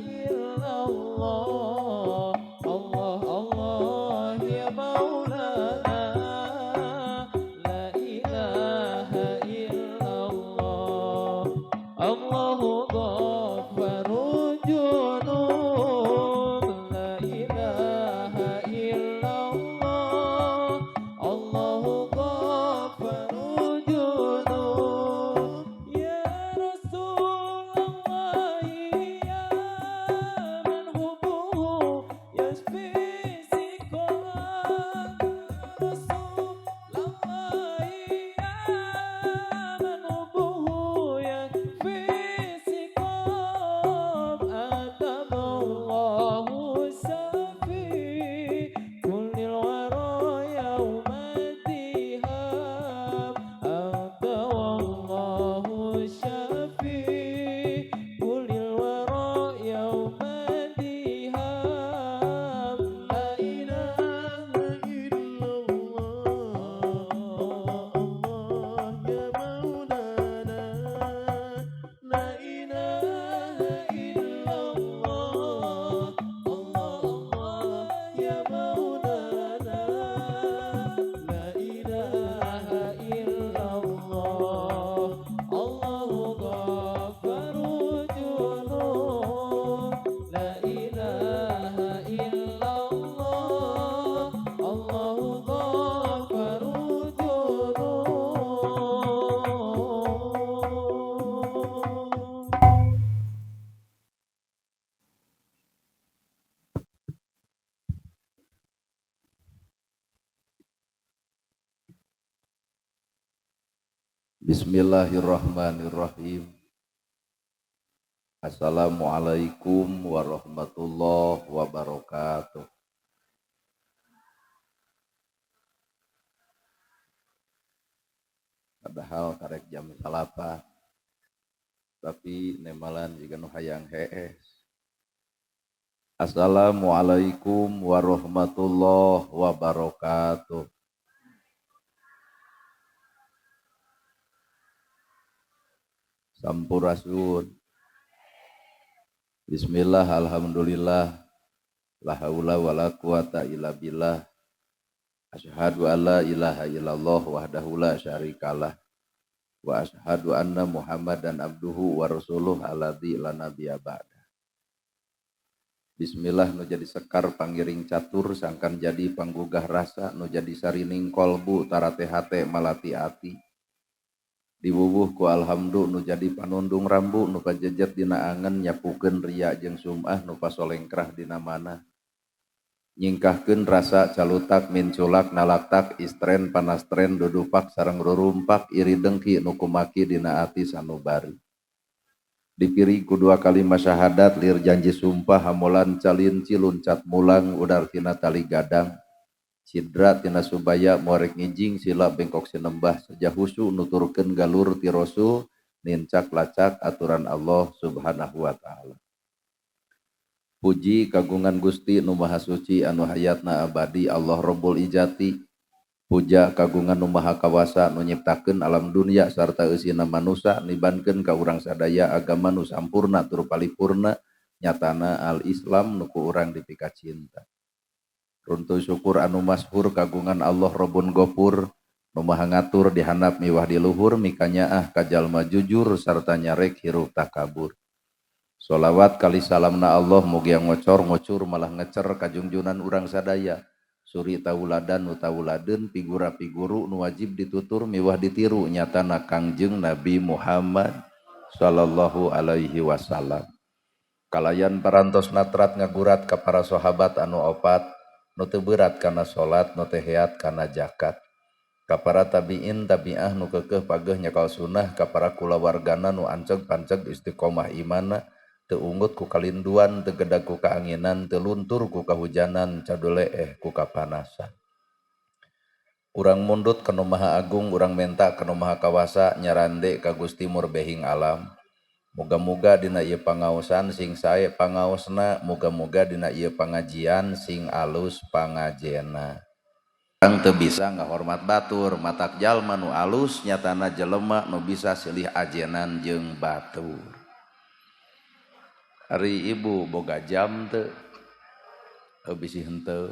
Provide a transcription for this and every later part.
Illallah, Allah Allah ya Maulana, la ilaha illallah, Allahu ghaffarul junub, la ilaha illallah, Allahu ghaffarul junub. Ya Rasulullah, ya man hubbuhu yashfi siqam, Rasulullah, ya man hubbuhu yakfi siqam, Allahu syafi kullil wara yawma diham, anta wallahu syafi kullil wara yawma diham, la ilaha illallah, Allah Allah ya Maulana, la ilaha illallah, Allah Allah ya Maulana, la ilaha illallah, Allahu ghaffarul junub, la ilaha illallah, Allahu ghaffarul junub. Bismillahirrahmanirrahim. Assalamualaikum warahmatullahi wabarakatuh. Padahal karek jam 9, tapi nemalan jiga nu hayang hees. Assalamualaikum warahmatullahi wabarakatuh. Sampurasun. Bismillah, alhamdulillah, la haula wala quwata illa billah. Asyhadu alla ilaha illallah wahdahu la syarikalah wa asyhadu anna Muhammadan abduhu wa rasuluh alladzi la nabiyya ba'da. Bismillah nu jadi sekar pangiring catur sangkan jadi panggugah rasa nu jadi sarining kolbu tarate hate malati ati. Diwuwuh ku alhamdu nu jadi panundung rambu nu pajejet dina angen nyapukeun ria jeung sum'ah nu pasolengkrah dina manah. Nyingkahkeun rasa calutak minculak nalaktak istren panastren dudupak sareng rurumpak iri dengki nu kumaki dina ati sanubari. Dipiri ku dua kalimat syahadat lir janji sumpah hamolan calinci luncat mulang udar tina tali gadang. Sidra tina subaya muarek ngijing sila bengkok sinembah sejahusu nuturkeun galur ti Rasul nincak lacak aturan Allah Subhanahu wa taala. Puji kagungan Gusti nu Maha Suci anu hayatna abadi Allah Rabbul Ijati. Puja kagungan nu Maha Kawasa nu nyiptakeun alam dunia sarta eusina manusa nibankeun ka urang sadaya agama nu sampurna tur palipurna nyatana al-Islam nu ku urang dipikacinta. Runtuy syukur anu masyhur kagungan Allah Rabbun Gofur nu maha ngatur dihandap miwah di luhur mikanyaah ka jalma jujur sarta nyarek hirup takabur. Sholawat kali salamna Allah mugia ngocor ngocur malah ngecer kajungjunan urang sadaya. Suri tauladan nu tauladeun pigura piguru nu wajib ditutur miwah ditiru nyatana Kangjeng Nabi Muhammad sallallahu alaihi wasallam. Kalayan parantos natrat ngagurat ka para sahabat anu opat nu teu berat kana salat nu teu heat kana zakat. Ka para tabiin tabiah nu keukeuh pageuh nyakal sunnah ka para kulawargana nu anceg panceg istiqomah imana teu ungut ku kalinduan teu gedag ku kaanginan teu luntur ku kahujanan caduleeh ku kapanasan. Urang mundut ka nu Maha Agung urang menta ka nu Maha Kawasa nyarande ka Gusti Murbehing alam. Muga-muga dina ieu pangaosan sing sae pangaosna, muga-muga dina ieu pangajian sing alus pangajena. Urang teu bisa ngahormat batur, matak jalma nu alus nyatana jelema nu bisa silih ajenan jeung batur. Ari ibu boga jam teu? Bisi henteu.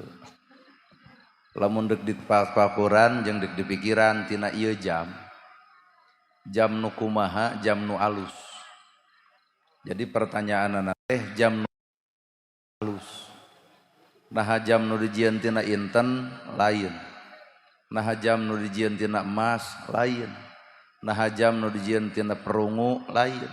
Lamun deuk dipakuran jeung deuk dipikiran tina ieu jam. Jam nu kumaha, jam nu alus. Jadi pertanyaanana teh jam nu alus. Naha jam nu dijieun tina inten lain. Naha jam nu dijieun tina emas lain. Naha jam nu dijieun tina perungu lain.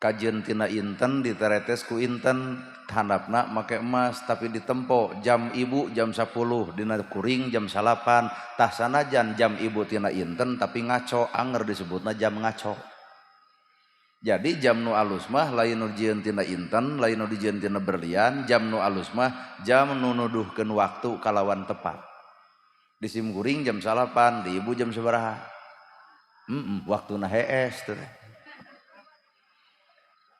Kajeun tina inten diteretes ku inten handapna make emas tapi ditempo jam ibu jam 10 dina kuring jam 9 tah sanajan jam ibu tina inten tapi ngaco anger disebutna jam ngaco. Jadi jam nu alus mah lain nu dijieun tina inten, lain nu dijieun tina berlian, jam nu alus mah jam nu nuduhkeun waktu kalawan tepat. Di sim kuring jam 9, di ibu jam sabaraha? Waktuna hees teh.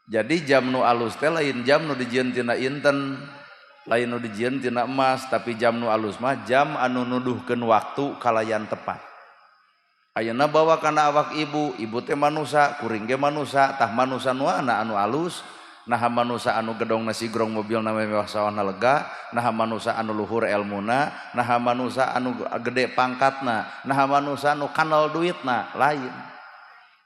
Jadi jam nu alus teh lain jam nu dijieun tina inten, lain nu dijieun tina emas, tapi jam nu alus mah jam anu nuduhkeun waktu kalayan tepat. Ayeuna bawa kana awak ibu, ibu teh manusa, kuring ge manusa, tah manusa nu ana anu alus, naha manusa anu gedong nasi grong mobilna mewah sawahna lega, naha manusa anu luhur elmuna, naha manusa anu gede pangkatna, naha manusa anu kanal duitna, lain.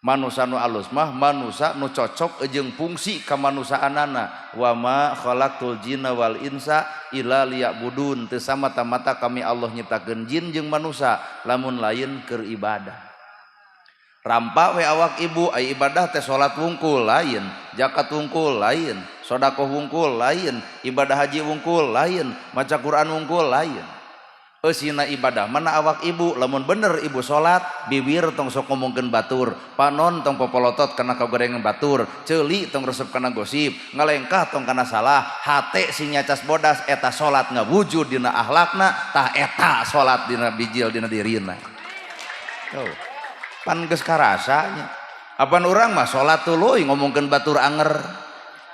Manusa nu alus mah manusa nu cocok jeung fungsi kamanusaanana. Wa ma khalaqtul jinna wal insa illa liya'budun. Teu samata-mata kami Allah nyiptakeun jin jeung manusa lamun lain keur ibadah. Rampa we awak ibu ai ibadah teh salat wungkul lain, zakat wungkul lain, sedekah wungkul lain, ibadah haji wungkul lain, maca Quran wungkul lain. Eusina ibadah mana awak ibu lamun bener ibu salat bibir tong sok ngomongkeun batur, panon tong popolotot kana kagorengan batur, ceuli tong resep kana gosip, ngalengkah tong kana salah, hate sing nyacas bodas eta salat ngawujud dina akhlakna tah eta salat dina bijil dina dirina. Tuh. Pan geus karasanya. Apan urang mah salat tuluy ngomongkeun batur anger.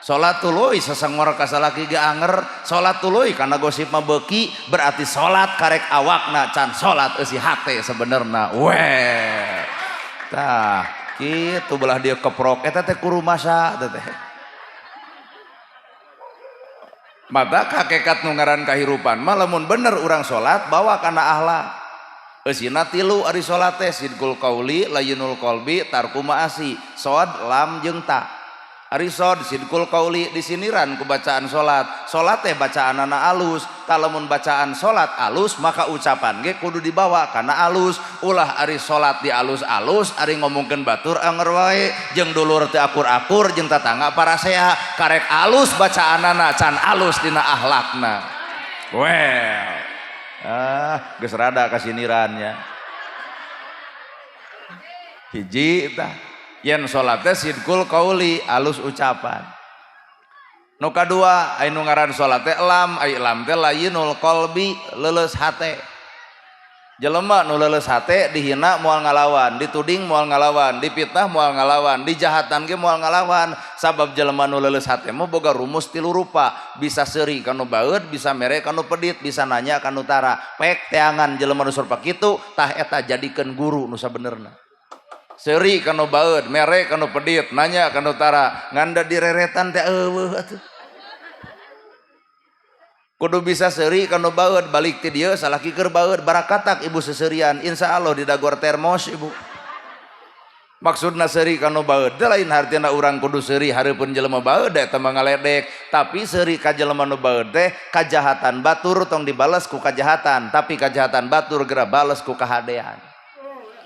Salat tuluy sesengor ka salaki ge anger, salat tuluy kana gosip mah beuki, berarti salat karek awakna can salat eusi hate sebenerna. Weh. Tah, kitu belah dia keprok eta teh kurumasa eta teh. Mata hakikat nu ngaran kahirupan mah lamun bener urang salat bawa kana akhlak. Eusina tilu ari salat teh sidqul qauli, layyinul qalbi, tarku maasi, sod, lam jeung ta. Ari sod sidqul qauli disiniran ku bacaan salat. Salat teh bacaanana alus, tah lamun bacaan salat alus maka ucapan ge kudu dibawa kana alus. Ulah ari salat di alus-alus ari ngomongkeun batur anger wae jeung dulur teu akur-akur jeung tatangga parasea karek alus bacaanana can alus dina akhlakna. Well. Ah, geus rada kasinirannya. Hiji tah. Yen salat teh sidqul qauli, alus ucapan. Nu kadua, aya nu ngaran salat teh lam, ai lam teh layyinul qalbi, leuleus hate. Jelema nu leuleus hate dihina moal ngalawan, dituding moal ngalawan, dipitnah moal ngalawan, dijahatan ge moal ngalawan. Sabab jelema nu leuleus hate mah boga rumus tilu rupa, bisa seuri ka nu baeud, bisa mere ka nu pedit, bisa nanya ka nu tara. Pek teangan jelema nu sarupa kitu, tah eta jadikeun guru nu sabenerna. Seuri ka nu baeud, mere ka nu pedit, nanya ka nu tara, nganda direretan teh eueuh atuh. Kudu bisa seuri ka nu baeud, balik ti dieu salaki keur baeud, barakatak ibu seserian, insya Allah didagor termos ibu. Maksudna seuri ka nu baeud teh lain hartina urang kudu seuri hareupeun jelema baeud eta mah ngaledek, tapi seuri ka jelema nu baeud teh kajahatan batur tong dibales ku kajahatan, tapi kajahatan batur geura bales ku kahadean.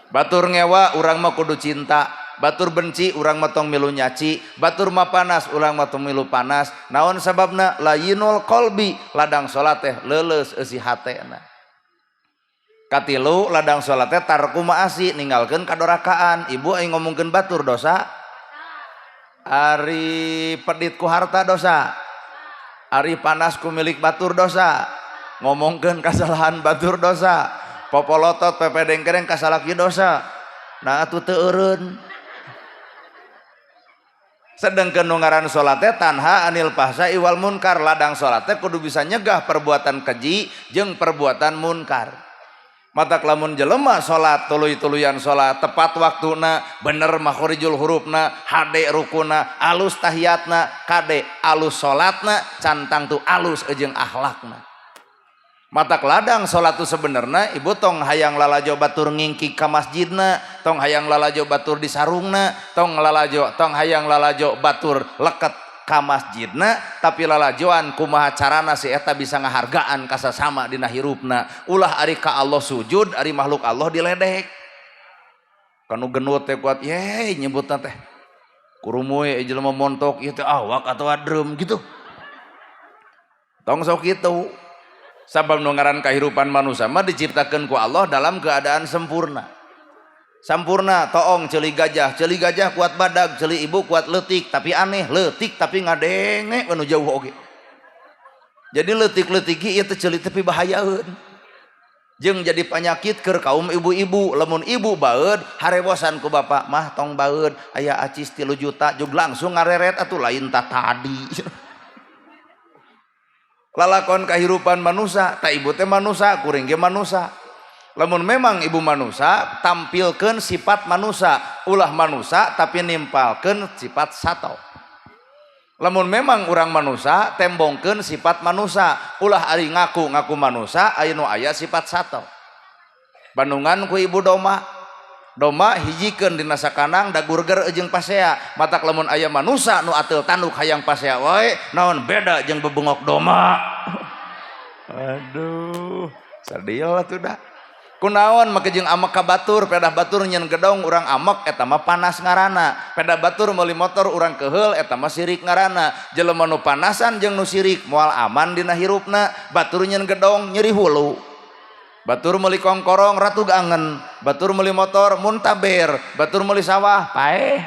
Batur ngewa urang mah kudu cinta, batur benci urang mah tong milu nyaci, batur mah panas urang mah tong milu panas. Naon sababna? Layyinul qalbi, ladang salat teh leuleus eusi hatena. Katilu ladang salat teh tarku maasi, ninggalkeun kadorakaan. Ibu aing ngomongkeun batur dosa, ari pedit ku harta dosa, ari panas ku milik batur dosa, ngomongkeun kasalahan batur dosa, popolotot pepedeng-kereng kasalaki dosa. Nah atuh teu eureun. Sedangkan nu ngaran salat teh tanha anil fahsai wal munkar, ladang salat teh kudu bisa nyegah perbuatan keji jeung perbuatan munkar. Matak lamun jelema salat tuluy-tuluyan salat tepat waktuna, bener makhorijul hurufna, hade rukuna, alus tahiyatna, kade alus salatna, cantang tu alus jeung akhlakna. Matak ladang salat tu sebenarna ibu tong hayang lalajo batur ngingkik ka masjidna, tong hayang lalajo batur di sarungna, tong lalajo tong hayang lalajo batur leket ka masjidna, tapi lalajoan kumaha carana si eta bisa ngahargaan ka sasama dina hirupna. Ulah ari ka Allah sujud, ari makhluk Allah diledek. Kanu genut teh kuat, ye nyebutna teh kurumuy jelema montok ieu teh awak atawa drum gitu. Tong sok kitu. Sabab nu ngaran kahirupan manusia mah diciptakeun ku Allah dalam keadaan sempurna. Sampurna toong ceuli gajah kuat badag, ceuli ibu kuat leutik, tapi aneh leutik tapi ngadenge anu jauh oge. Jadi leutik-leutik ieu teh ceuli tapi bahayaeun. Jeung jadi panyakit keur kaum ibu-ibu, lamun ibu baeud harewosan ku bapak mah tong baeud aya acis 3 juta jug langsung ngareret atuh lain ta tadi. Lalakon kahirupan manusia, tak ibu teh manusia, kuring ge manusia. Lamun memang ibu manusia, tampilkan sifat manusia, ulah manusia tapi nimpalkeun sifat sato. Lamun memang urang manusia, tembongkeun sifat manusia, ulah ari ngaku-ngaku manusia, aya nu aya sifat sato. Bandungan ku ibu doma, doma hijikeun dina sakanang dagurger jeung pasea, matak lamun aya manusia nu ateul tanduk hayang pasea wae, naon beda jeung bebengok doma. Aduh, sadil atuh dah. Kunaon make jeung amek ka batur, pedah batur nyen gedong urang amek eta mah panas ngaranna. Pedah batur meuli motor urang keheul eta mah sirik ngaranna. Jelema nu panasan jeung nu sirik moal aman dina hirupna. Batur nyen gedong nyeri hulu. Batur meuli kongkorong ratu angen, batur meuli motor muntaber, batur meuli sawah paeh.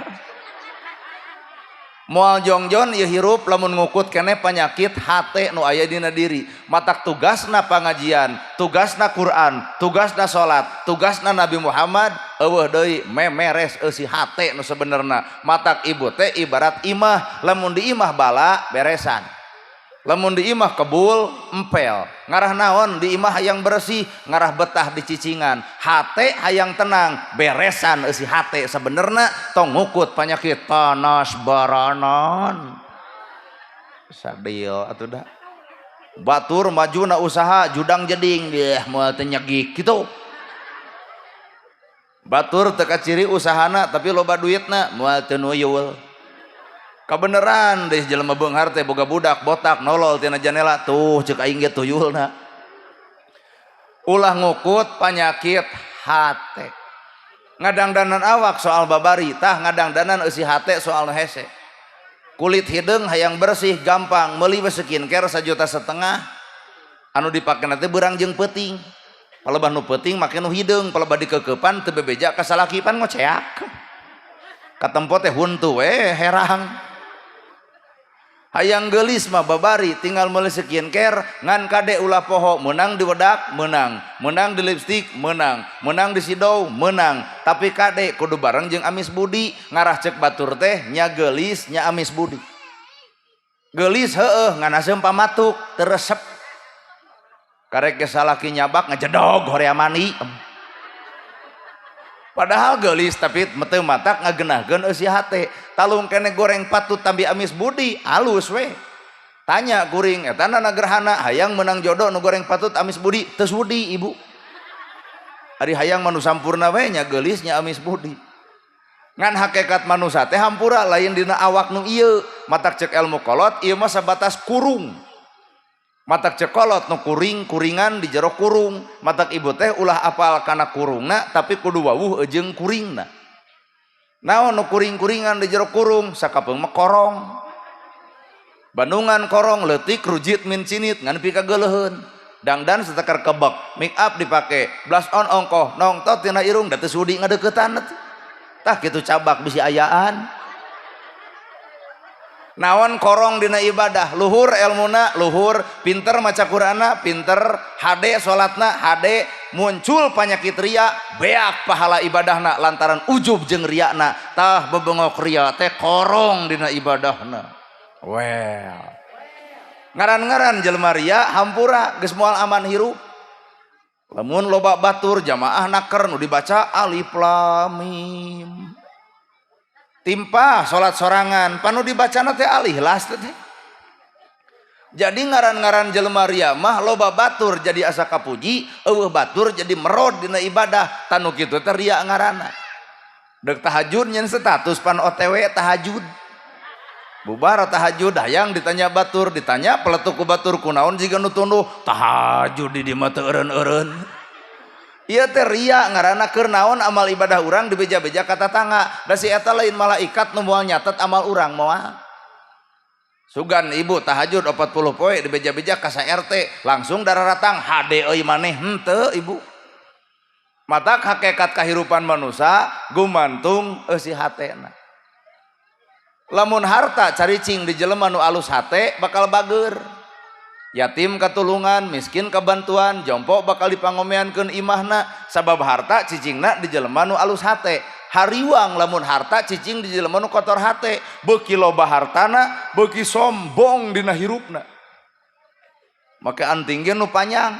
Moal jongjon ieu hirup lamun ngukut keneh penyakit hate nu aya dina diri. Matak tugasna pangajian, tugasna Quran, tugasna salat, tugasna Nabi Muhammad eueuh deui memeres eusi hate nu sebenerna. Matak ibu teh ibarat imah, lamun di imah bala beresan. Lamun di imah kebul empel. Ngarah naon di imah hayang bersih, ngarah betah di cicingan. Hate hayang tenang, beresan eusi hate sebenerna tong ngukut penyakit panas baranan. Sadil atuh dah. Batur majuna usaha judang jeding deh moal teu nyegik kitu. Batur teu kaciri usahana tapi loba duitna moal teu nuyul. Kabeneran deh jelema beunghar teh boga budak botak nolol tina janela tuh ceuk aing ge tuyulna. Ulah ngukut panyakit hate. Ngadangdanan awak soal babari tah ngadangdanan eusi hate soal nu hese. Kulit hideung hayang bersih gampang meuli we skincare 1,5 juta anu dipake teh beurang jeung peuting. Palebah nu peuting make nu hideung, palebah dikeukepan teu bebeja ka salaki pan ngoceak. Katempo teh huntu we herang. Hayang geulis mah babari tinggal meuli skincare ngan kade ulah poho meunang di wedak meunang, meunang di lipstik meunang, meunang di sidow meunang, tapi kade kudu bareng jeung amis budi. Ngarah cek batur teh nya geulis nya amis budi. Geulis heueuh ngan haseum pamatuk teu resep. Karek ge salaki nyabak ngejedog horea mani. Padahal geulis tapi teu matak ngagenahkeun eusi hate. Talung kene goreng patut tambi amis budi alus we. Tanya kuring eta na gerhana hayang menang jodoh nu goreng patut amis budi teu sudi ibu. Ari hayang mah nu sampurna we nya geulis nya amis budi. Ngan hakikat manusia teh hampura lain dina awak nu ieu. Matak cek ilmu kolot ieu mah sabatas kurung. Matak cek kolot nu kuring kuringan di jero kurung. Matak ibu teh ulah apal kana kurungna tapi kudu wawuh jeung kuringna. Naon nu kuring-kuringan di jero kurung sakapeung mah korong. Bandungan korong leutik rujit min cinit ngan pikageuleuheun. Dangdan satekar kebek, make up dipake, blush on ongkoh, nongtot tina irung da teu sudi ngadeukeutan. Tah kitu cabak bisi ayaan. Naon korong dina ibadah, luhur elmuna, luhur, pinter maca Qur'anna, pinter, hade salatna, hade, muncul panyakit ria, beak pahala ibadahna lantaran ujub jeung riana. Tah bebengok ria teh korong dina ibadahna. Well. Ngaran-ngaran jelema ria hampura geus moal aman hirup. Lamun loba batur jamaah naker nu dibaca alif lam mim. Timpah salat sorangan panu dibacana teh al-ikhlas teh. Jadi ngaran-ngaran jelema ria mah loba batur jadi asa kapuji, eueuh batur jadi merod dina ibadah. Tanu kitu teh ria ngaranna. Dek tahajud nyen status pan OTW tahajud. Bubar tahajud hayang ditanya batur, ditanya peletuk ku batur kunaon jiga nu tunduh tahajud di dieu mah teu eureun-eureun. Ieu teh ria ngaranna keur naon amal ibadah urang dibeja-beja ka tatangga. Da si eta lain malaikat nu moal nyatet amal urang moal. Sugan ibu tahajud 40 poe dibeja-beja ka sa RT langsung dararatang hade euy maneh henteu ibu. Matak hakikat kahirupan manusia gumantung eusi hatena. Lamun harta caricing di jelema nu alus hate bakal bager. Yatim katulungan, miskin kabantuan, jompo bakal dipangomeankeun imahna sabab harta cicingna di jelema nu alus hate. Hariwang lamun harta cicing di jelema nu kotor hate, beuki loba hartana, beuki sombong dina hirupna. Make anting ge nu panjang.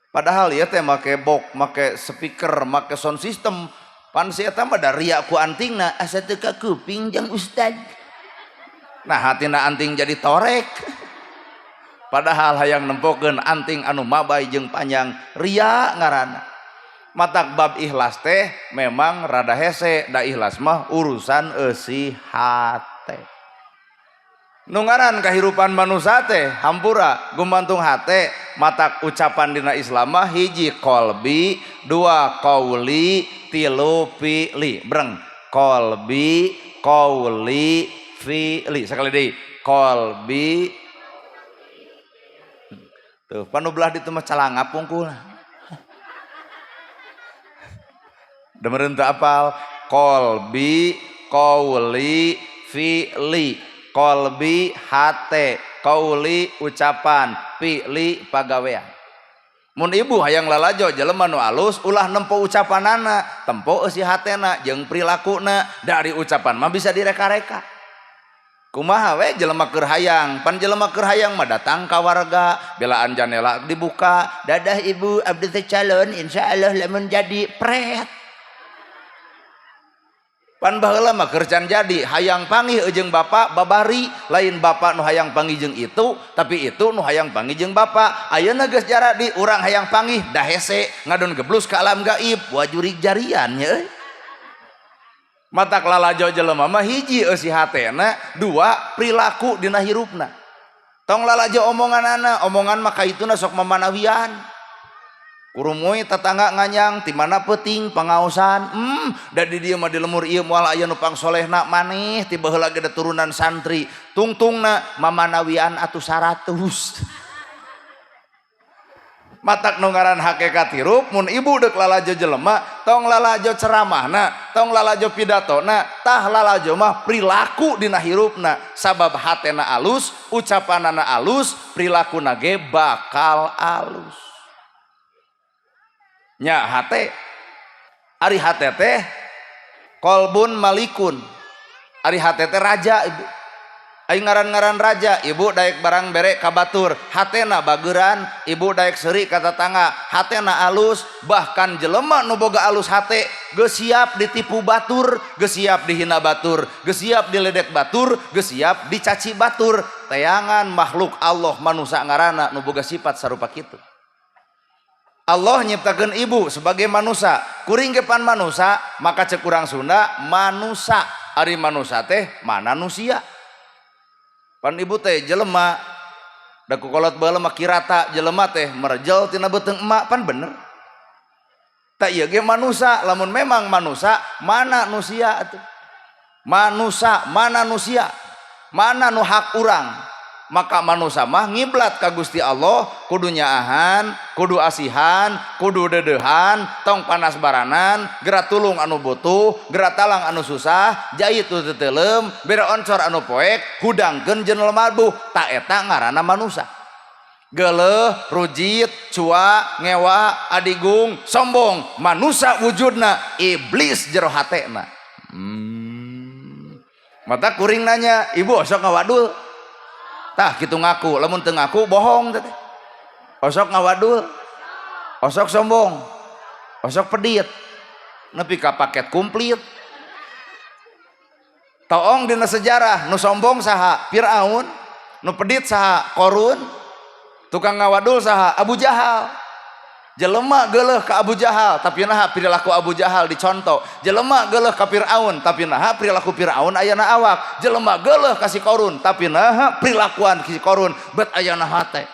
Padahal ieu teh make box, make speaker, make sound system. Pan si eta mah da ria ku antingna asa teu ka kuping jang ustad. Nah hatina anting jadi torek. Padahal hayang nempokeun anting anu mabay jeung panjang ria ngaranna. Matak bab ikhlas teh memang rada hese, da ikhlas mah urusan eusi hate. Nu ngaran kahirupan manusia teh hampura gumantung hate. Matak ucapan dina Islam mah hiji kolbi, dua qauli, tilu fi'li. Breng kolbi, qauli, fi'li. Sekali deui kolbi. Tuh panu belah ditu mah calangap pungkul. Demereun teu apal kolbi, qauli, fi'li. Kolbi hate, qauli ucapan, fi'li pagawean. Mun ibu hayang lalajo jelema nu alus ulah nempo ucapanana, tempo eusi hatena jeung prilakuna. Dari ucapan mah bisa direka-reka. Kumaha we jelema keur hayang, pan jelema keur hayang mah datang ka warga, belaan janela dibuka, dadah ibu abdi teh calon insyaallah lamun jadi pret. Pan baheula mah keur can jadi hayang panggih jeung bapak babari, lain bapak nu hayang panggih jeung itu, tapi itu nu hayang panggih jeung bapak. Ayeuna geus jaradi urang hayang panggih da hese ngadon geblus ka alam gaib, wajurig jarian nya euy. Matak lalajo jelema mah hiji eusi hatena, dua perilaku dina hirupna. Tong lalajo omonganana, omongan mah kaituna sok mamanawian. Kurumui tetangga nganyang ti mana peuting pangaosan. Da di dieu mah di lemur ieu moal aya nu pangsolehna maneh ti baheula ge turunan santri. Tungtungna mamanawian atuh 100. Matak nu ngaran hakikat hirup mun ibu deuk lalajo jelema tong lalajo ceramahna, tong lalajo pidatona, tah lalajo mah perilaku dina hirupna sabab hatena alus, ucapanana alus, perilakuna ge bakal alus. Nya hate, ari hate teh kolbun malikun, ari hate teh raja ibu. Ari ngaran-ngaran raja ibu daek barang bere ka batur, hatena bageran, ibu daek seuri ka tetangga, hatena alus. Bahkan jelema nu boga alus hate geus siap ditipu batur, geus siap dihina batur, geus siap diledek batur, geus siap dicaci batur. Teangan makhluk Allah manusia ngaranna nu boga sifat sarupa kitu. Allah nyiptakeun ibu sebagai manusia, kuring ge pan manusia, maka cek urang Sunda manusa. Ari manusa teh mana nusia. Pan ibu teh jelema, da ku kolot baheula mah kirata jelema teh merejel tina beuteung emak, pan bener. Tak ieu ge manusa, lamun memang manusa, mana nusia atuh? Manusa, mana nusia? Mana nu hak urang? Maka manusia mah ngiblat ka Gusti Allah, kudu nyaahan, kudu asihan, kudu dedehan, tong panas baranan, geura tulung anu butuh, geura talang anu susah, jait nu teu teuleum, bere oncor anu poek, hudangkeun jenel mabuh, ta eta ngaranna manusia. Geuleuh, rujit, cua, ngewa, adigung, sombong, manusia wujudna iblis jero hatena. Mata kuring nanya, ibu osok ngawadul? Tah kitu ngaku, lamun teu ngaku bohong teh. Osok ngawadul. Osok sombong, osok pedit, nepi ka paket komplit. Toong dina sejarah, nu sombong saha? Fir'aun. Nu pedit saha? Korun. Tukang ngawadul saha? Abu Jahal. Jelema geuleuh ka Abu Jahal, tapi naha perilaku Abu Jahal dicontoh. Jelema geuleuh ka Fir'aun, tapi naha perilaku Fir'aun ayana awak. Jelema geuleuh ka si Korun, tapi naha perilakuan si Korun bet ayana hate.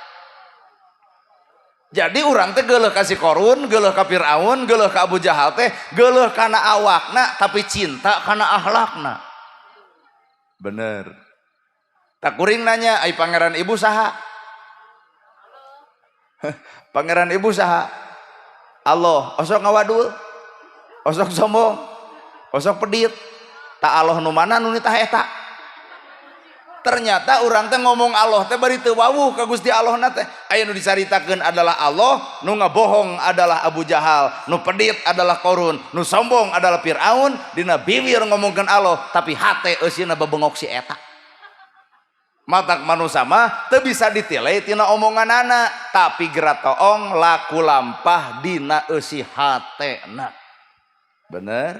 Jadi urang teh geuleuh ka si Korun, geuleuh ka Fir'aun, geuleuh ka Abu Jahal teh geuleuh kana awakna, tapi cinta kana akhlakna. Bener. Tak kuring nanya, ai pangeran ibu saha? Pangeran ibu saha? Allah. Osok ngawadul, osok sombong, osok pedit. Tak Allah nu mana nu nitah eta? Ternyata urang teh ngomong Allah teh bari teu wawuh ka Gusti Allah na teh. Aya nu dicaritakeun adalah Allah, nu ngabohong adalah Abu Jahal, nu pedit adalah Korun, nu sombong adalah Fir'aun. Dina bibir ngomongkeun Allah, tapi hate eusina bebengok si eta. Matak manusia mah teu bisa ditilai tina omonganana, tapi geura toong laku lampah dina eusi hatena. Bener?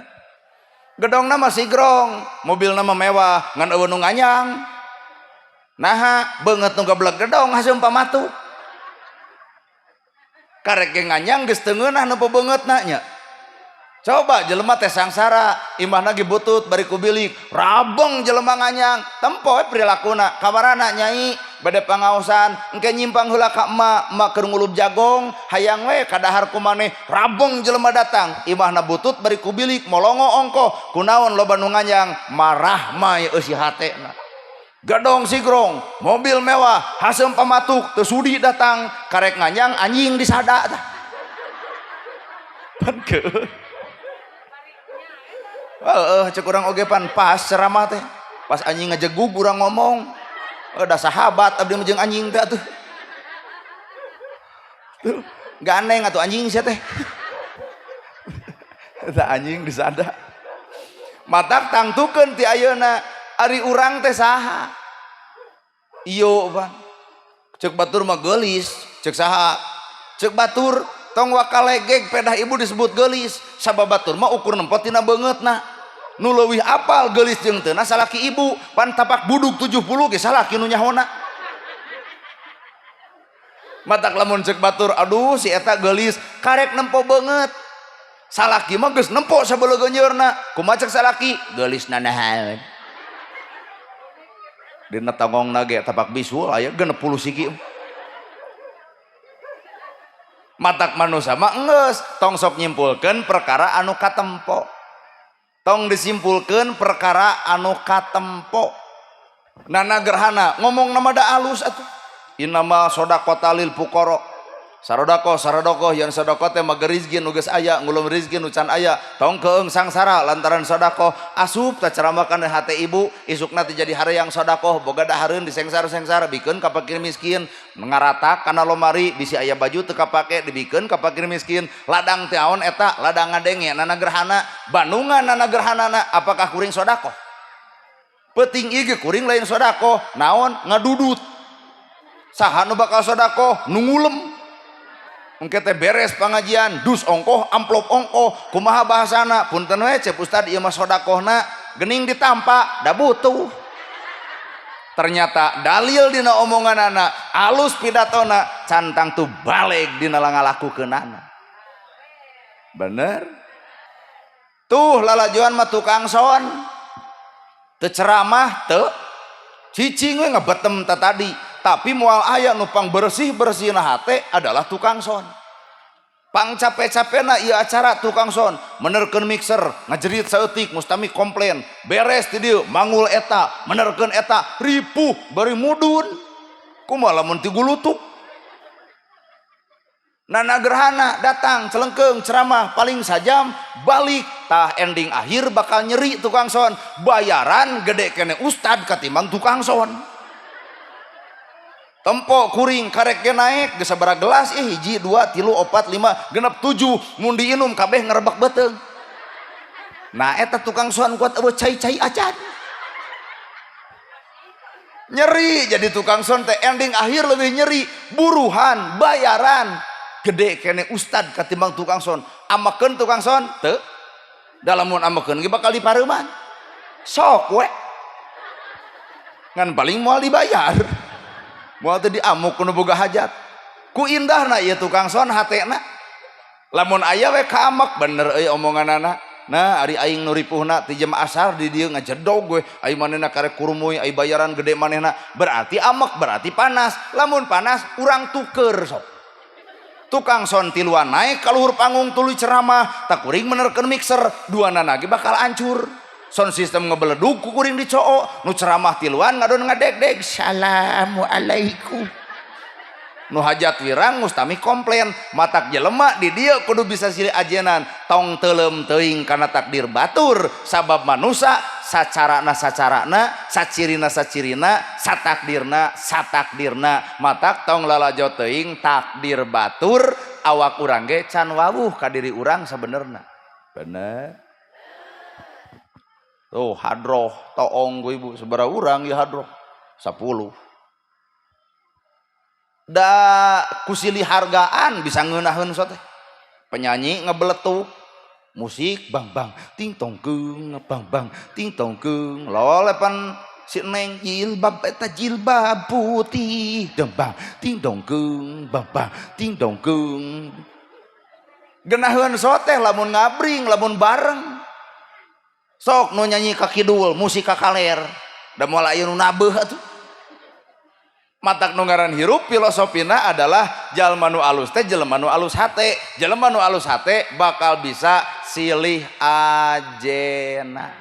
Gedongna masih grong, mobilna mah mewah, ngan euweuh nu nganyang. Naha beungeut nu gablek gedong haseum pamatuk. Karek ge nganyang geus teu ngeunah nu beungeutna nya. Coba jelema teh sangsara, imahna ge butut bari ku bilik, rabeng jelema nganyang, tempo we perilakuna, kamarana nyai bade pangaosan, engke nyimpang heula ka emak, emak keur ngulub jagong, hayang we kadahar ku maneh, rabeng jelema datang, imahna butut bari ku bilik, molongo ongkoh, kunaon loba nu nganyang, marah mai eusi hatena. Gedong sigrong, mobil mewah, haseum pamatuk, teu sudi datang, karek nganyang anjing disada tah. Pan keueuh. Heeh, cek urang oge pan pas ceramah teh. Pas anjing ngejegug urang ngomong. Da sahabat abdi mah jeung anjing teh atuh. Tuh, gandeng atuh anjing sia teh. Eta anjing disada. Matak tangtukeun ti ayeuna ari urang teh saha? Iyo pan. Cek batur mah geulis, cek saha? Cek batur tong wakalegeg pedah ibu disebut geulis, sabab batur mah ukur nempo tina beungeutna. Nu leuwih apal geulis jeung teu salaki ibu, pan tapak buduk 70 ge salaki nu nyahona. Matak lamun cek batur, aduh si eta geulis, karek nempo beungeut. Salaki mah geus nempo sabeulegeunyeurna. Kumaha cek salaki? Geulis nanahaon. Dina tonggongna ge tapak bisul aya 60 siki. Matak manusia mah enggeus tong sok nyimpulkeun perkara anu katempo. Tong disimpulkeun perkara anu katempo. Nana gerhana ngomong nama da alus atuh. Innama shadaqata lil fuqara. Sarodako sarodoko yang sodako teh mager rizki nu geus aya, ngulum rizki nu can aya, tong keung sangsara lantaran sodako asup tah ceramah kana hate ibu, isukna teh jadi hareyang sodako, boga dahareun disengsar-sengsar bikeun ka fakir miskin, ngaratak kana lomari bisi aya baju teu kapake dibikeun ka fakir miskin, ladang teh aon eta, ladang ngadenge nana gerhana, bandungan nana gerhanana, apakah kuring sodako? Peuting ieu ge kuring lain sodako, naon ngadudut. Saha nu bakal sodako? Nu ngulem. Engke teh beres pengajian, dus ongkoh, amplop ongkoh, kumaha bahasana? Punten we cep ustad ieu mah sodakohna gening ditampa, da butuh. Ternyata dalil dina omonganana, alus pidatona, cantang tu baleg dina ngalakukeunana. Bener? Tuh lalajuan mah tukang son. Teu ceramah teu cicing we ngebetem teh tadi. Tapi moal aya nu pang bersih-bersihna hate adalah tukang son. Pang capek-capekna ieu acara tukang son, menerkeun mixer, ngajerit saeutik mustami komplain, beres ti dieu mangul eta, menerkeun eta, ripuh bari mudun. Kumaha lamun ti gulutuk? Nana gerhana datang celengkeung ceramah paling sajam balik tah ending akhir bakal nyeri tukang son, bayaran gede kene ustad katimbang tukang son. Tempo kuring karek ge naek geus sabaraha gelas ih hiji 2 3 4 5 genep 7 mun diinum kabeh ngerebek beuteung. Nah eta tukang son kuat eueuh cai-cai acan. Nyeri jadi tukang son teh ending akhir lebih nyeri, buruhan bayaran. Gede kene ustad katimbang tukang son. Amakeun tukang son teu? Da lamun amakeun ge bakal dipareuman. Sok we. Ngan paling moal dibayar. Moal teu diamuk ku nu boga hajat. Ku indahna ieu tukang son hatena. Lamun aya we kaamek bener euy omonganana. Nah, ari aing nu ripuhna ti jam asar di dieu ngajedog we, ai manehna karek kurumuy, ai bayaran gede manehna. Berarti amek, berarti panas. Lamun panas urang tuker sok. Tukang son tiluan naik ka luhur panggung tuluy ceramah, tak kuring menerkeun mixer, duanana ge bakal hancur. Sound system ngebeledug ku kuring dicoo, nu ceramah tiluan ngadon ngadegdeg, assalamualaikum. Nu hajat wirang mustami komplain, matak jelema di dieu kudu bisa silih ajenan, tong teuleum teuing kana takdir batur, sabab manusa sacarana sacarana, sacirina sacirina, satakdirna satakdirna, matak tong lalajo teuing takdir batur, awak urang ge can wawuh ka diri urang sabenerna. Bener. Tuh hadroh toong ku ibu sabaraha urang ya hadroh 10. Da ku silih hargaan bisa ngeunaheun so teh. Penyanyi ngebeletuk, musik bang bang ting tong keung bang bang ting tong keung lolepan si neng jilbab eta jilbab putih deng bang ting tong keung bang bang ting tong keung. Geunaheun so teh lamun ngabring lamun bareng. Sok nu nyanyi ka kidul, musik ka kaler. Da moal aya nu nabeuh atuh. Matak nu ngaran hirup filosofina adalah jalma nu alus teh jelema nu alus hate. Jelema nu alus hate bakal bisa silih ajena.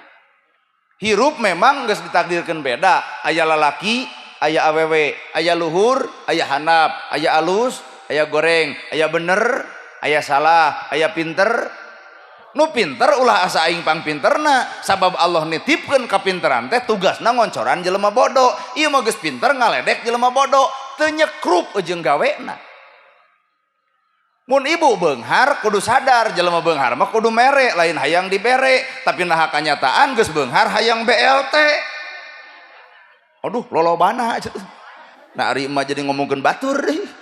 Hirup memang geus ditakdirkeun beda. Aya lalaki, aya awewe, aya luhur, aya handap, aya alus, aya goreng, aya bener, aya salah, aya pinter. Nu pinter ulah asa aing pangpinterna, sabab Allah nitipkeun kapinteran teh tugasna ngoncoran jelema bodoh. Ieu mah geus pinter ngaledek jelema bodoh, teu nyekrup jeung gawena. Mun ibu beunghar kudu sadar jelema beunghar mah kudu mere, lain hayang dibere, tapi naha kanyataan geus beunghar hayang BLT. Aduh, lolobana atuh. Nah, ari emak jadi ngomongkeun batur deui.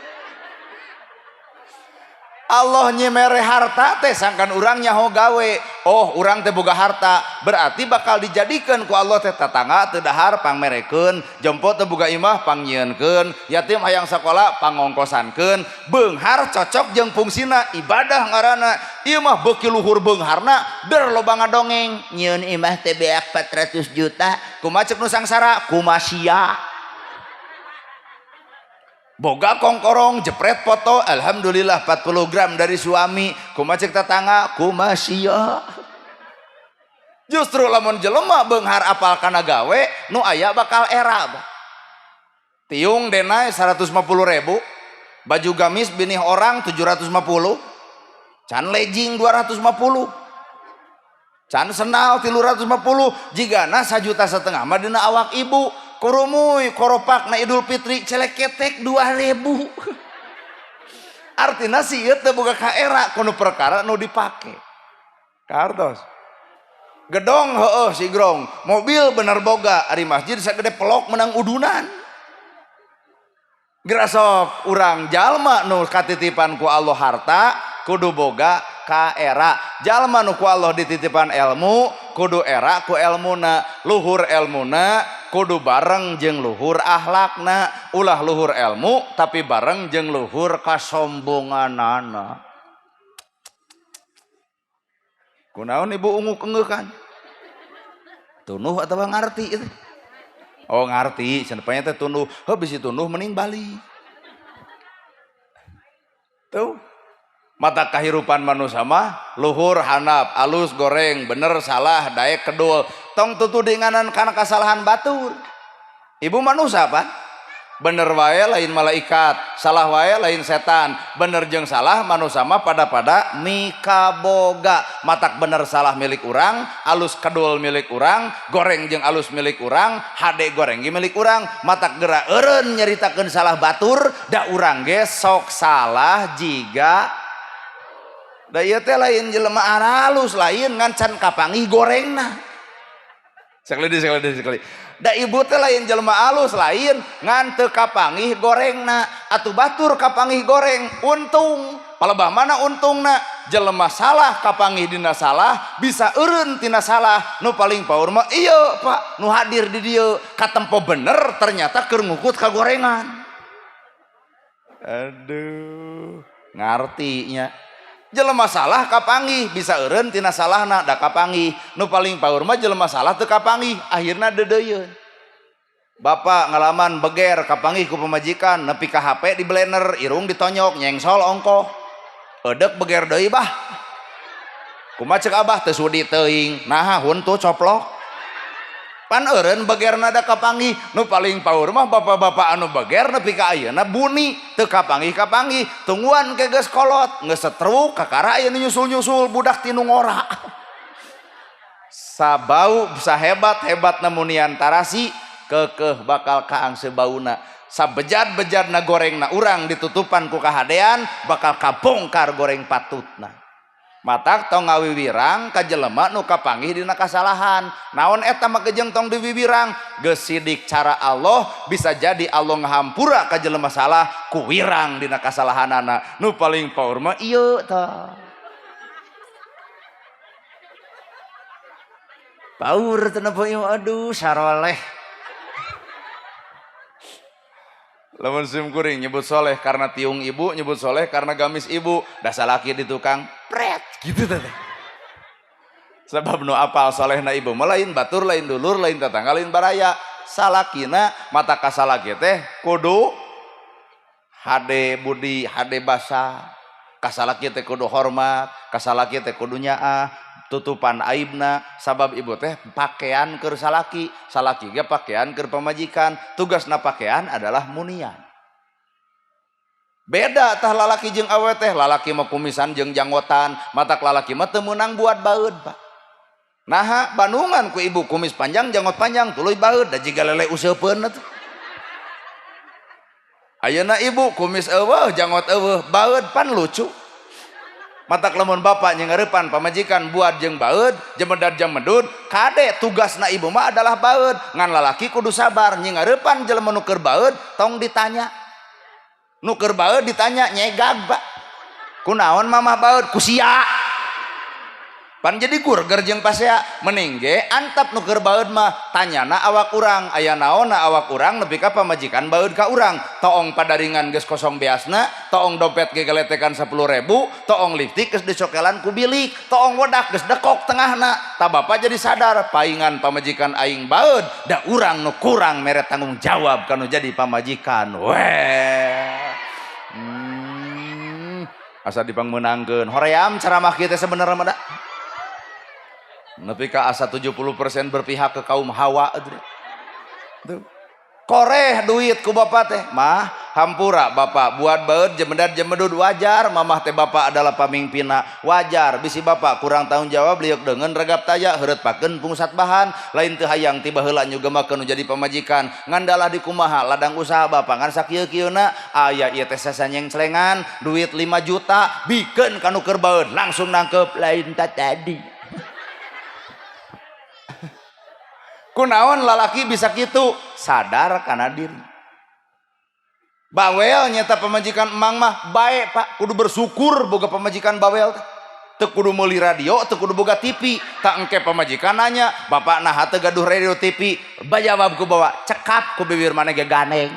Allah nyemere harta teh sangkan urang nyaho gawe. Oh, urang teh boga harta, berarti bakal dijadikan ku Allah teh tetangga teu dahar pangmerekeun, jompo teu boga imah pangnyieunkeun, yatim hayang sakola pangongkosankeun, beunghar cocok jeung fungsina ibadah ngaranna. Ieu mah beuki luhur beungharna, der loba ngadongeng, nyieun imah teh beak 400 juta, kumaha ceuk nu sangsara, kumasia. Boga kongkorong jepret foto, alhamdulillah 40 gram dari suami, kumaha ceuk tetangga, kumasia. Justru lamun jelema beunghar apal kana gawe, nu aya bakal era. Tiung denai 150.000, baju gamis binih orang 750, can legging 250, can sendal 350, jigana 1,5 juta mah dina awak ibu. Kurumuy koropak na Idul Fitri celeketek 2000. Artinya si ieu teu boga kaera kudu perkara nu dipake. Kartos. Gedong heueuh sigrong, mobil bener boga, ari masjid sagede pelok menang udunan. Gerasok urang jalma nu katitipan ku Allah harta kudu boga kaera. Jalma nu ku Allah dititipan ilmu kudu era ku elmuna, luhur elmuna kudu bareng jeung luhur akhlakna, ulah luhur ilmu tapi bareng jeung luhur kasombonganana. Kunaon ibu ungu kengeukan? Tunuh atau ngarti itu? Oh ngarti, cenah teh tunduh. Heuh bisi tunduh mending balik. Tuh. Mata kehidupan manusia mah luhur handap, alus goreng, bener salah, daek kedul. Tong tutudinganan kana kesalahan batur. Ibu manusia apa? Bener wae lain malaikat, salah wae lain setan. Bener jeung salah manusia mah pada-pada mikaboga. Matak bener salah milik urang, alus kedul milik urang, goreng jeung alus milik urang, hade goreng ge milik urang. Matak geura eureun nyaritakeun salah batur, da urang ge sok salah jiga. Da ieu teh lain jelema aralus, lain ngan can kapanggih gorengna. Sekali deui, sekali deui, sekali. Da ibu teh lain jelema alus lain ngan teu kapanggih gorengna atuh batur kapanggih goreng untung. Palebah mana untungna? Jelema salah kapanggih dina salah bisa eureun tina salah. Nu paling paur mah ieu Pak nu hadir di dieu katempo bener ternyata keur ngukut ka gorengan. Aduh, ngarti nya. Jelema salah kapanggih bisa eureun tina salahna da kapanggih. Nu paling paur mah jelema salah teu kapanggih akhirna deudeuyeun. Bapak ngalaman beger kapanggih ku pamajikan nepi ka HP di blender irung ditonyok nyengsol ongkoh. Eudek beger deui bah. Kumaha ceuk abah teu sudi teuing. Naha huntu coplok. Pan eureun begerna da kapanggih. Nu paling paur mah bapak-bapak anu beger nepi ka ayeuna buni teu kapanggih-kapanggih tungguan ke geus kolot geus setruk kakara aya nu nyusul-nyusul budak ti nu ngora. Sabau sahebat-hebatna munian tarasi keukeuh bakal kaangse bauna. Sabejad-bejadna gorengna urang ditutupan ku kahadean bakal kabongkar goreng patutna. Matak tong ngawiwirang ka jelema nu kapanggih dina kasalahan. Naon eta mah gejeng tong diwiwirang? Geus sidik cara Allah bisa jadi Allah ngahampura ka jelema salah ku wirang dina kasalahanana. Nu paling paur mah ieu tah. Paur teh napa ieu aduh saroleh. Lamun sim kuring nyebut soleh karena tiung ibu, nyebut soleh karena gamis ibu, dah salaki di tukang pret gitu teh. Sebab nu apal solehna ibu mah lain batur, lain dulur, lain tetangga, lain baraya. Salakina mata kasalaki teh kudu hade budi, hade basa. Kasalaki teh kudu hormat, kasalaki teh kudu nyaah, tutupan aibna. Sabab ibu teh pakaian keur salaki, salaki ge pakaian keur pamajikan. Tugasna pakaian adalah munian. Beda tah lalaki jeung awe teh, lalaki mah kumisan jeung janggotan, matak lalaki mah teu meunang buat baeud, Pak. Naha bandungan ku ibu kumis panjang janggot panjang tuluy baeud da jiga lele useupeun atuh. Ayeuna ibu kumis eueuh janggot eueuh baeud pan lucu. Matak lamun bapak nyengarepan pamajikan buat jeung baeud jemedad jemedud kade tugasna ibu mah adalah baeud. Ngan lalaki kudu sabar nyengarepan jelema nu keur baeud tong ditanya. Nu keur baeud ditanya nyegag, Pak. Kunaon mamah baeud? Ku sia. Pan jadi gurger jeung pasea. Mending ge antap nu keur baeud mah tanyana awak urang aya naonna awak urang nepi ka pamajikan baeud ka urang. Toong padaringan geus kosong beasna, toong dompet ge geletekan 10.000, toong liptik geus dicokelan ku bilik, toong wedak geus dekok tengahna. Ta bapak jadi sadar paingan pamajikan aing baeud, da urang nu kurang mere tanggung jawab kanu jadi pamajikan. Weh. Asa dipangmeunangkeun. Hoream ceramah kieu teh sebenarnya mah da. Nepi ka asa 70% berpihak ke kaum Hawa tuh. Koreh duit ku bapak teh mah hampura bapak buat baeud jemedad jemedud wajar mamah teh bapak adalah pamimpina wajar bisi bapak kurang tanggung jawab liuk deungeun regap taya heureut pakeun pungsat bahan lain teu hayang tiba heula nyugemakeun nu jadi pamajikan ngandalah di kumaha ladang usaha bapak ngan sakieu-kieuna aya ieu teh sasanyeng-celengan duit 5 juta bikeun ka nu keur baeud langsung nangkep lain ta tadi. Kunaon lalaki bisa kitu sadar kana diri. Bawel nyata pamajikan emang mah bae Pak, kudu bersyukur boga pamajikan bawel teh. Teu kudu meuli radio, teu kudu boga TV. Tak engke pamajikan nanya, bapak naha teu gaduh radio TV? Bajawab ku bawa cekap ku bibir maneh ge ganeng.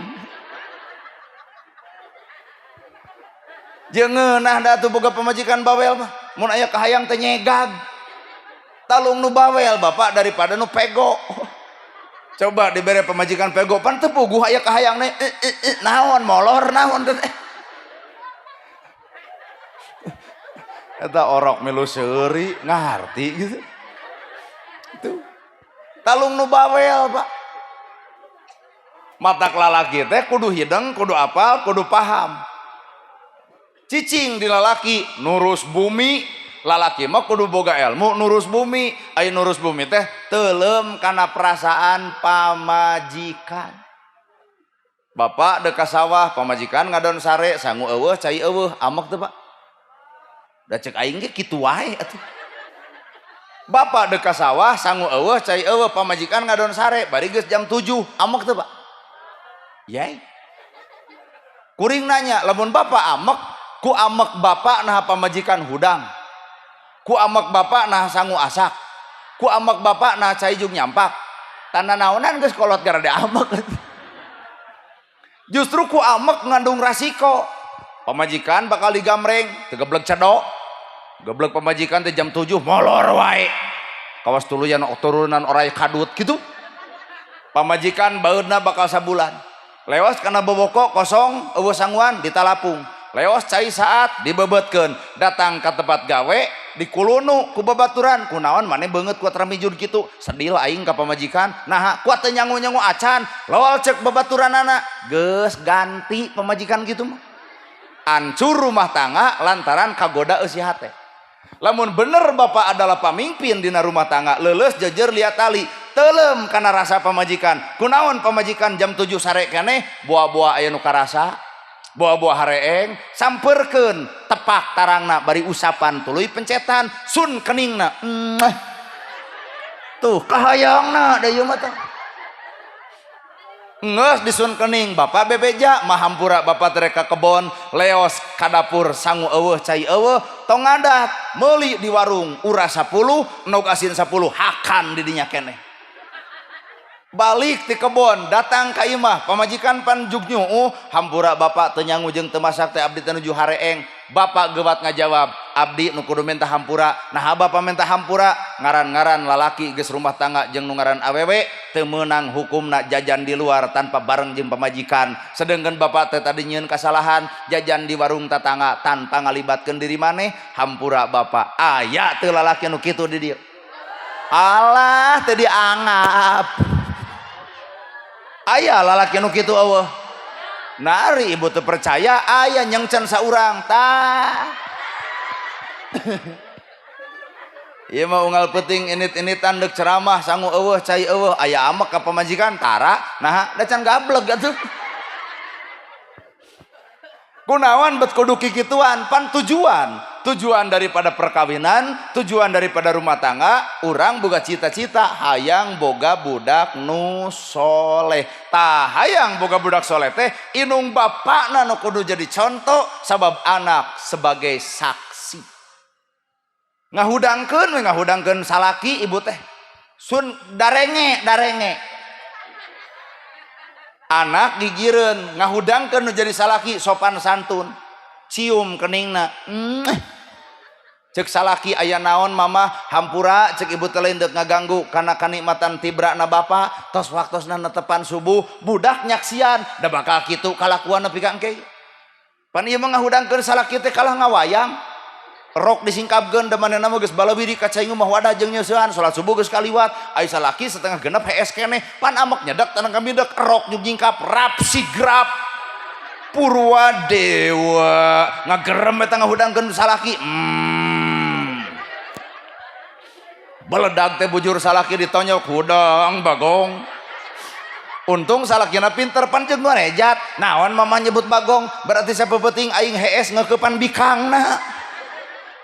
Jeung ngeunah da atuh boga pamajikan bawel mah, mun aya kahayang teh nyegag. Talung nu bawel bapak daripada nu pego. Coba dibere pamajikan pego pan teu puguh aya kahayang naon molor naon teh. Eta orok milu seuri ngarti gitu. Tuh. Talung nu bawel Pak. Matak lalaki teh kudu hideng, kudu apal, kudu paham. Cicing di lalaki nurus bumi. Lalaki mah kudu boga ilmu nurus bumi. Aya nurus bumi teh teuleum kana perasaan pamajikan. Bapak deuk ka sawah, pamajikan ngadon sare, sangu eueuh, cai eueuh, amek teu Pak? Da ceuk aing ge kitu wae atuh. Bapak dek ka sawah, sangu euweuh, cai euweuh, pamajikan ngadon sare, bari geus jam 7, amek teu, Pak? Yai. Kuring nanya, lamun bapak amek, ku amek bapak nah pamajikan hudang. Ku amek bapak nah sangu asak. Ku amek bapak nah cai jug nyampak. Tanda naonan geus kolot gara amek. Justru ku amek ngandung rasiko. Pamajikan bakal digamreng, teu geblek cedok. Geblek pamajikan teh jam 7 molor wae. Kawas tuluyan turunan oray kadut gitu. Pamajikan baeudna bakal sabulan. Lewas kana boboko kosong euweuh sanguan ditalapung. Lewas cai saat dibebetkeun, datang ka tempat gawe dikulunu ku babaturan, kunaon maneh beungeut kuat ramijud kitu, sedih aing ka pamajikan. Naha kuat teu nyangu-nyangu acan, lowal cek babaturanana, geus ganti pamajikan kitu mah. Hancur rumah tangga lantaran kagoda eusi hate. Lamun bener bapak adalah pamimpin dina rumah tangga, leuleus jejer liat tali, teuleum kana rasa pamajikan. Kunaon pamajikan jam 7 sare keneh, buah-buah aya nu karasa, buah-buah hareeng, samperkeun tepak tarangna bari usapan tuluy pencetan, sun keningna. Mwah. Tuh kahayangna da ieu mah teh. Ngeus disun kening, bapak bebeja mahampura bapak terek ka kebon, leos ka dapur sangu euweuh cai euweuh, tong ngadat, meuli di warung uras 10, endog asin 10, hakan di dinya keneh. Balik ti kebon, datang ka imah, pamajikan pan jug nyuuh, hampura bapak teu nyangu jeung teu masak teh abdi teh nuju hareeng. Bapak gewat ngajawab, abdi nu kudu minta hampura. Nah bapak minta hampura, ngaran-ngaran lalaki geus rumah tangga jeung nu ngaran awewe teu meunang hukumna jajan di luar tanpa bareng jeung pamajikan. Sedengkeun bapak teh tadi nyieun kasalahan jajan di warung tatangga tanpa ngalibatkeun diri maneh, hampura bapak. Aya teu lalaki nu kitu di dieu? Alah teu dianggap. Aya lalaki nu kitu euweuh? Nari ibu teu percaya aya nyengcen saurang tah. Ieu mah unggal peuting init-initan deuk ceramah sangu euweuh cai euweuh aya amek ka pamajikan tara nah da can gableg atuh. Kunaon bet kudu kikituan pan tujuan tujuan daripada perkawinan, tujuan daripada rumah tangga, urang boga cita-cita hayang boga budak nu soleh. Tah hayang boga budak soleh teh inung bapakna nu kudu jadi contoh sabab anak sebagai saksi. Ngahudangkeun we ngahudangkeun salaki ibu teh. Sun darenge darenge. Anak gigireun ngahudangkeun nu jadi salaki sopan santun. Cium keningna. Cek salaki aya naon mama hampura cek ibu teh lain deuk ngaganggu kana kanikmatan tibrana bapa tos waktosna netepan subuh budak nyaksian da bakal kitu kalakuan nepi ka engke. Pan ieu mah ngahudangkeun salaki teh kalah ngawayang. Rok disingkapkeun da manehna mah geus balawiri ka cai mah wadah jeung nyeusehan salat subuh geus kaliwat ai salaki setengah genep hees keneh pan amek nyedak tanang kamidek rok nyug nyingkap rap sigrap purwa dewa ngagerem eta ngahudangkeun salaki. Beledag teh bujur salaki ditonyok hudang bagong. Untung salakina pinter pan jeung ngorejat naon mama nyebut bagong berarti sapeupeting aing hees ngeukepan bikangna.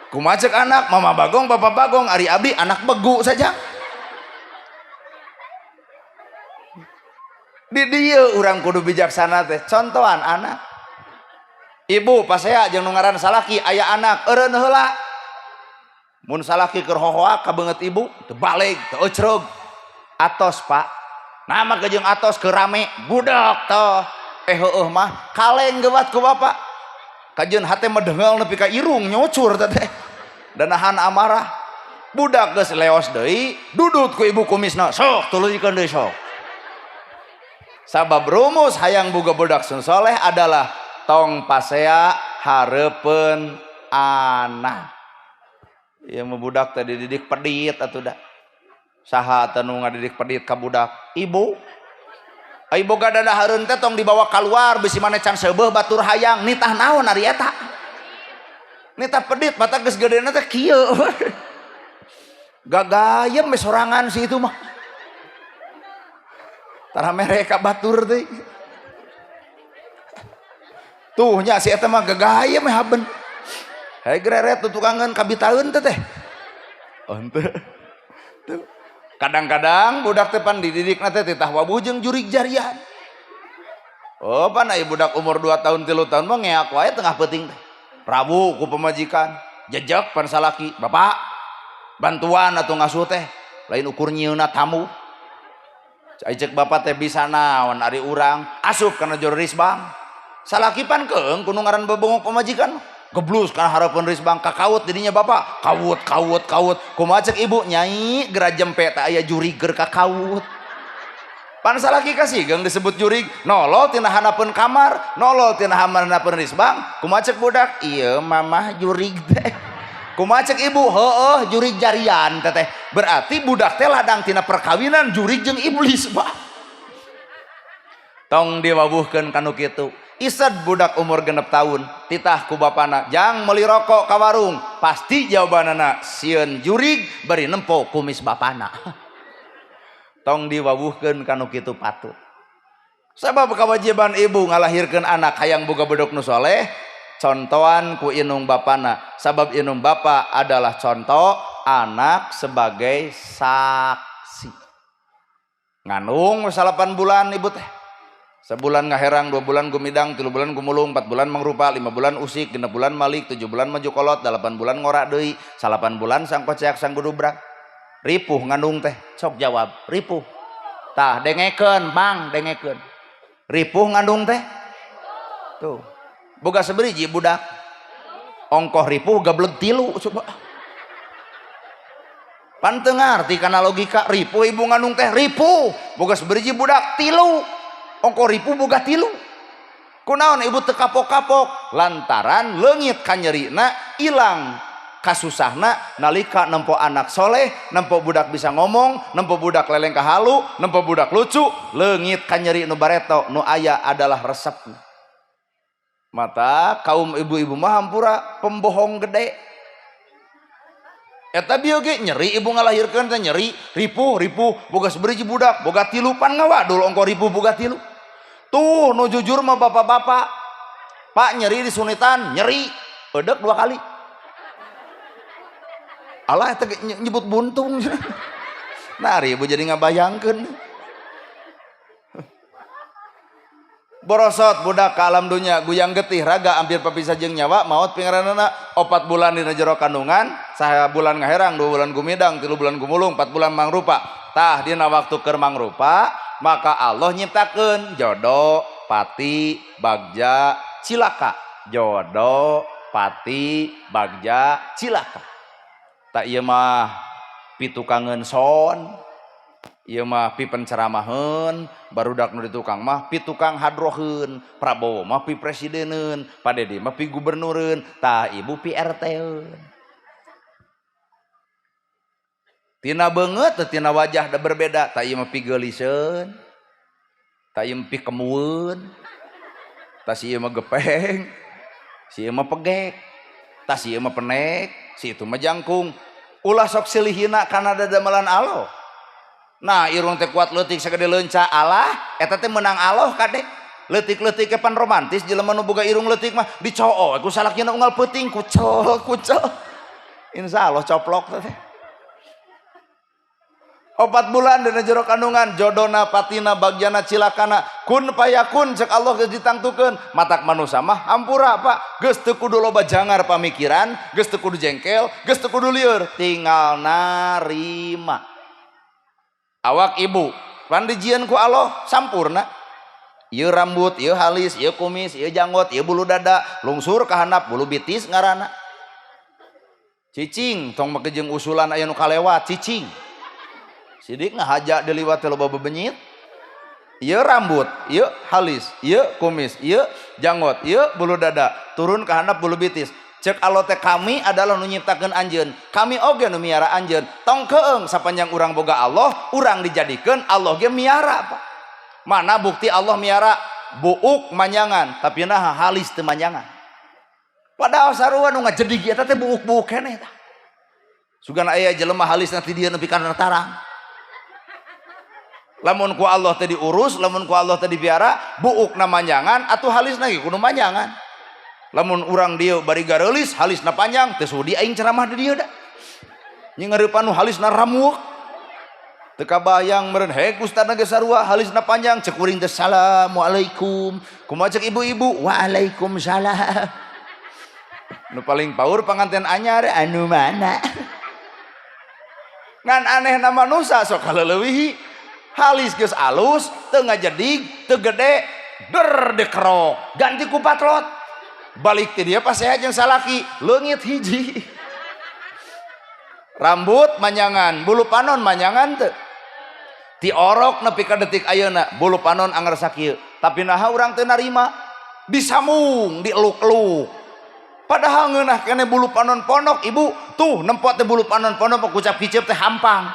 Kumaha cek anak mama bagong bapak bagong ari abdi anak begu saja. Di dieu urang kudu bijaksana teh contohan anak. Ibu pasea jeung nu ngaran salaki aya anak eureun heula. Mun salaki keur hohoak ka beungeut ibu teu baleg teu ecreug. Atos Pak. Nama jeung atos keur rame budak toh. Heueuh mah kaleng gewat ku bapak. Kajeun hate mah dengel nepi ka irung nyocur teh. Danahan amarah. Budak geus leos deui, dudut ku ibu kumisna. Sok tuluykeun deui sok. Sabab rumus hayang boga budak sun soleh adalah tong pasea hareupeun anak. Ieu mah budak teh dididik pedit atuh da. Saha teh nu ngadidik pedit ka budak? Ibu. Ai boga dadahareun teh tong dibawa kaluar bisi maneh can seubeuh batur hayang nitah naon ari eta. Nitah pedit mata geus gedena teh kieu. Gagayem we sorangan si itu mah. Tara mereka batur teh. Tuh nya si eta mah gagayem we haben. Hei greret tutukangan kabitaeun teh teh. Oh henteu. Tuh. Kadang-kadang budak teh pan dididikna teh titah wabuh jeung jurig jarian. Oh, pan aya budak umur 2 tahun 3 tahun mah ngeak wae tengah peuting teh. Rabu ku pamajikan, jejek pan salaki, "Bapak, bantuan atuh ngasuh teh, lain ukur nyieunna tamu." Ai cek bapak teh bisa naon ari urang asup kana jero risbang. Salaki pan keung kudu ngaran bebongok pamajikan. Geblus kana hareupeun risbang kakaut didinya bapak, kawut kawut kawut. Kumaha cek ibu nyai geura jempe teh aya jurig keur kakaut. Pan salaki kasigeung disebut jurig, nolol tina handapeun kamar, nolol tina handapeun risbang, kumaha cek budak, ieu mamah jurig teh. Kumaha cek ibu, heueuh jurig jarian teteh. Berarti budak teh ladang tina perkawinan jurig jeung iblis, Pak. Tong diwabuhkeun kanu kitu. Ised budak umur 6 tahun, titah ku bapana, "Jang meuli rokok ka warung." Pasti jawabanana sieun jurig bari nempo kumis bapana. Tong diwabuhkeun kanu kitu patut. Sabab kewajiban ibu ngalahirkeun anak hayang boga beduk nu soleh, contohan ku inung bapana. Sabab inung bapa adalah contoh anak sebagai saksi. Ngandung 8 bulan ibu teh. Sebulan ngaherang, 2 bulan gumidang, 3 bulan gumulung, 4 bulan mangrupa, 5 bulan usik, 6 bulan malik, 7 bulan maju kolot, 8 bulan ngorak deui, 8 bulan sang koceak sang gudubrak. Ripuh ngandung teh, sok jawab, ripuh. Tah dengekeun, Bang, dengekeun. Ripuh ngandung teh. Tuh. Boga seberiji budak. Ongkoh ripuh gableg 3 coba. Pan teu ngarti kana logika ripuh ibu ngandung teh ripuh. Boga seberiji budak 3. Ongkoh ripuh boga 3. Kunaon ibu teu kapok-kapok lantaran leungit kanyerina ilang kasusahna nalika nempo anak soleh, nempo budak bisa ngomong, nempo budak leleng kahalu, nempo budak lucu, leungit kanyeri nu bareto nu aya adalah resepna. Mata kaum ibu-ibu mah hampura pembohong gede. Eta bieu ge nyeri ibu ngalahirkeun teh nyeri, ripuh ripuh boga seberiji budak, boga 3 pan ngawadul ongko ripuh boga 3. Tuh nu jujur mah bapak-bapak. Pak nyeri disunitan, nyeri, edek 2 kali. Allah eta nyebut buntung. Nah, ibu jadi ngabayangkeun. Borosot budak ke alam dunia guyang getih raga hampir papisah jeung nyawa maot pingaranana 4 bulan dina jero kandungan, 1 bulan ngaherang, 2 bulan gumidang, 3 bulan gumulung, 4 bulan mangrupa. Tah dina waktu keur mangrupa maka Allah nyiptakeun jodoh, pati, bagja, cilaka. Jodoh, pati, bagja, cilaka. Tak ieu mah pitukangeun son, ieu mah pipenceramaheun, barudak nu ditukang mah pitukang hadroheun, Prabowo mah pi presideneun, Pak Dedi mah pi gubernureun, tah ibu pi RT-eun. Tina beungeut teh tina wajah da berbeda, tah ieu mah pi geuliseun, tah ieu mah pi kemueun, tah si ieu mah gepeng, si ieu mah pegek, tah si ieu mah penek, si itu mah jangkung. Ulah sok silihina kana dadamelan Allah. Nah, irung teh kuat leutik sagede leunca Allah, eta teh meunang Allah kade. Leutik-leutik ke pan romantis jelema nu boga irung leutik mah dicoo ku salakina unggal peuting kucel kucel. Insyaallah coplok teh. 4 bulan dina jero kandungan jodona patina bagjana cilakana kun payakun cek Allah geus ditangtukeun. Matak manusa mah hampura Pak, geus teu kudu loba jangar pamikiran, geus teu kudu jengkel, geus teu kudu lieur, tinggal narima. Awak ibu pan dijieun ku Allah sampurna. Ieu rambut, ieu halis, ieu kumis, ieu janggot, ieu bulu dada, lungsur ka handap bulu bitis ngaranna. Cicing tong make jeung usulan aya nu kalewat cicing. Sidik ngahaja diliwat teh loba bebenyit. Ieu rambut, ieu halis, ieu kumis, ieu janggot, ieu bulu dada, turun ka handap bulu bitis. Cek Allah teh kami adalah nu nyiptakeun anjeun, kami oge nu miara anjeun. Tong keung sapanjang urang boga Allah, urang dijadikeun Allah ge miara Pak. Mana bukti Allah miara? Buuk manyangan, tapi naha halis teu manyangan. Padahal sarua nu ngajedig eta teh buuk-buuk keneh tah. Sugan aya jelema halisna ti dieu nepi ka tarang. Lamun ku Allah teh diurus, lamun ku Allah teh dipiara, buukna manjangan atuh halisna ge kudu manjangan. Lamun urang dieu bari gareulis halisna panjang teu sudi aing ceramah di dieu da. Nyi ngareupan nu halisna ramuek. Teu kabayang meureun hek ustadna ge sarua halisna panjang cek kuring teh assalamualaikum. Kumaha cek ibu-ibu? Waalaikumsalam. Nu paling paur panganten anyar anu mana? Ngan aneh na manusa sok kaleulewihi. Halis geus alus, teu ngajedig, teu gede, der dikerok, ganti ku patlot. Balik ti dia pasea jeung salaki, leungit hiji. Rambut manjangan, bulu panon manjangan teu. Ti orok nepi ka detik ayeuna bulu panon anger sakieu. Tapi naha urang teu narima? Disamung, dieluk-eluk. Padahal ngeunah kene bulu panon ponok ibu, tuh nempot teh bulu panon ponok kucap kicep teh hampang.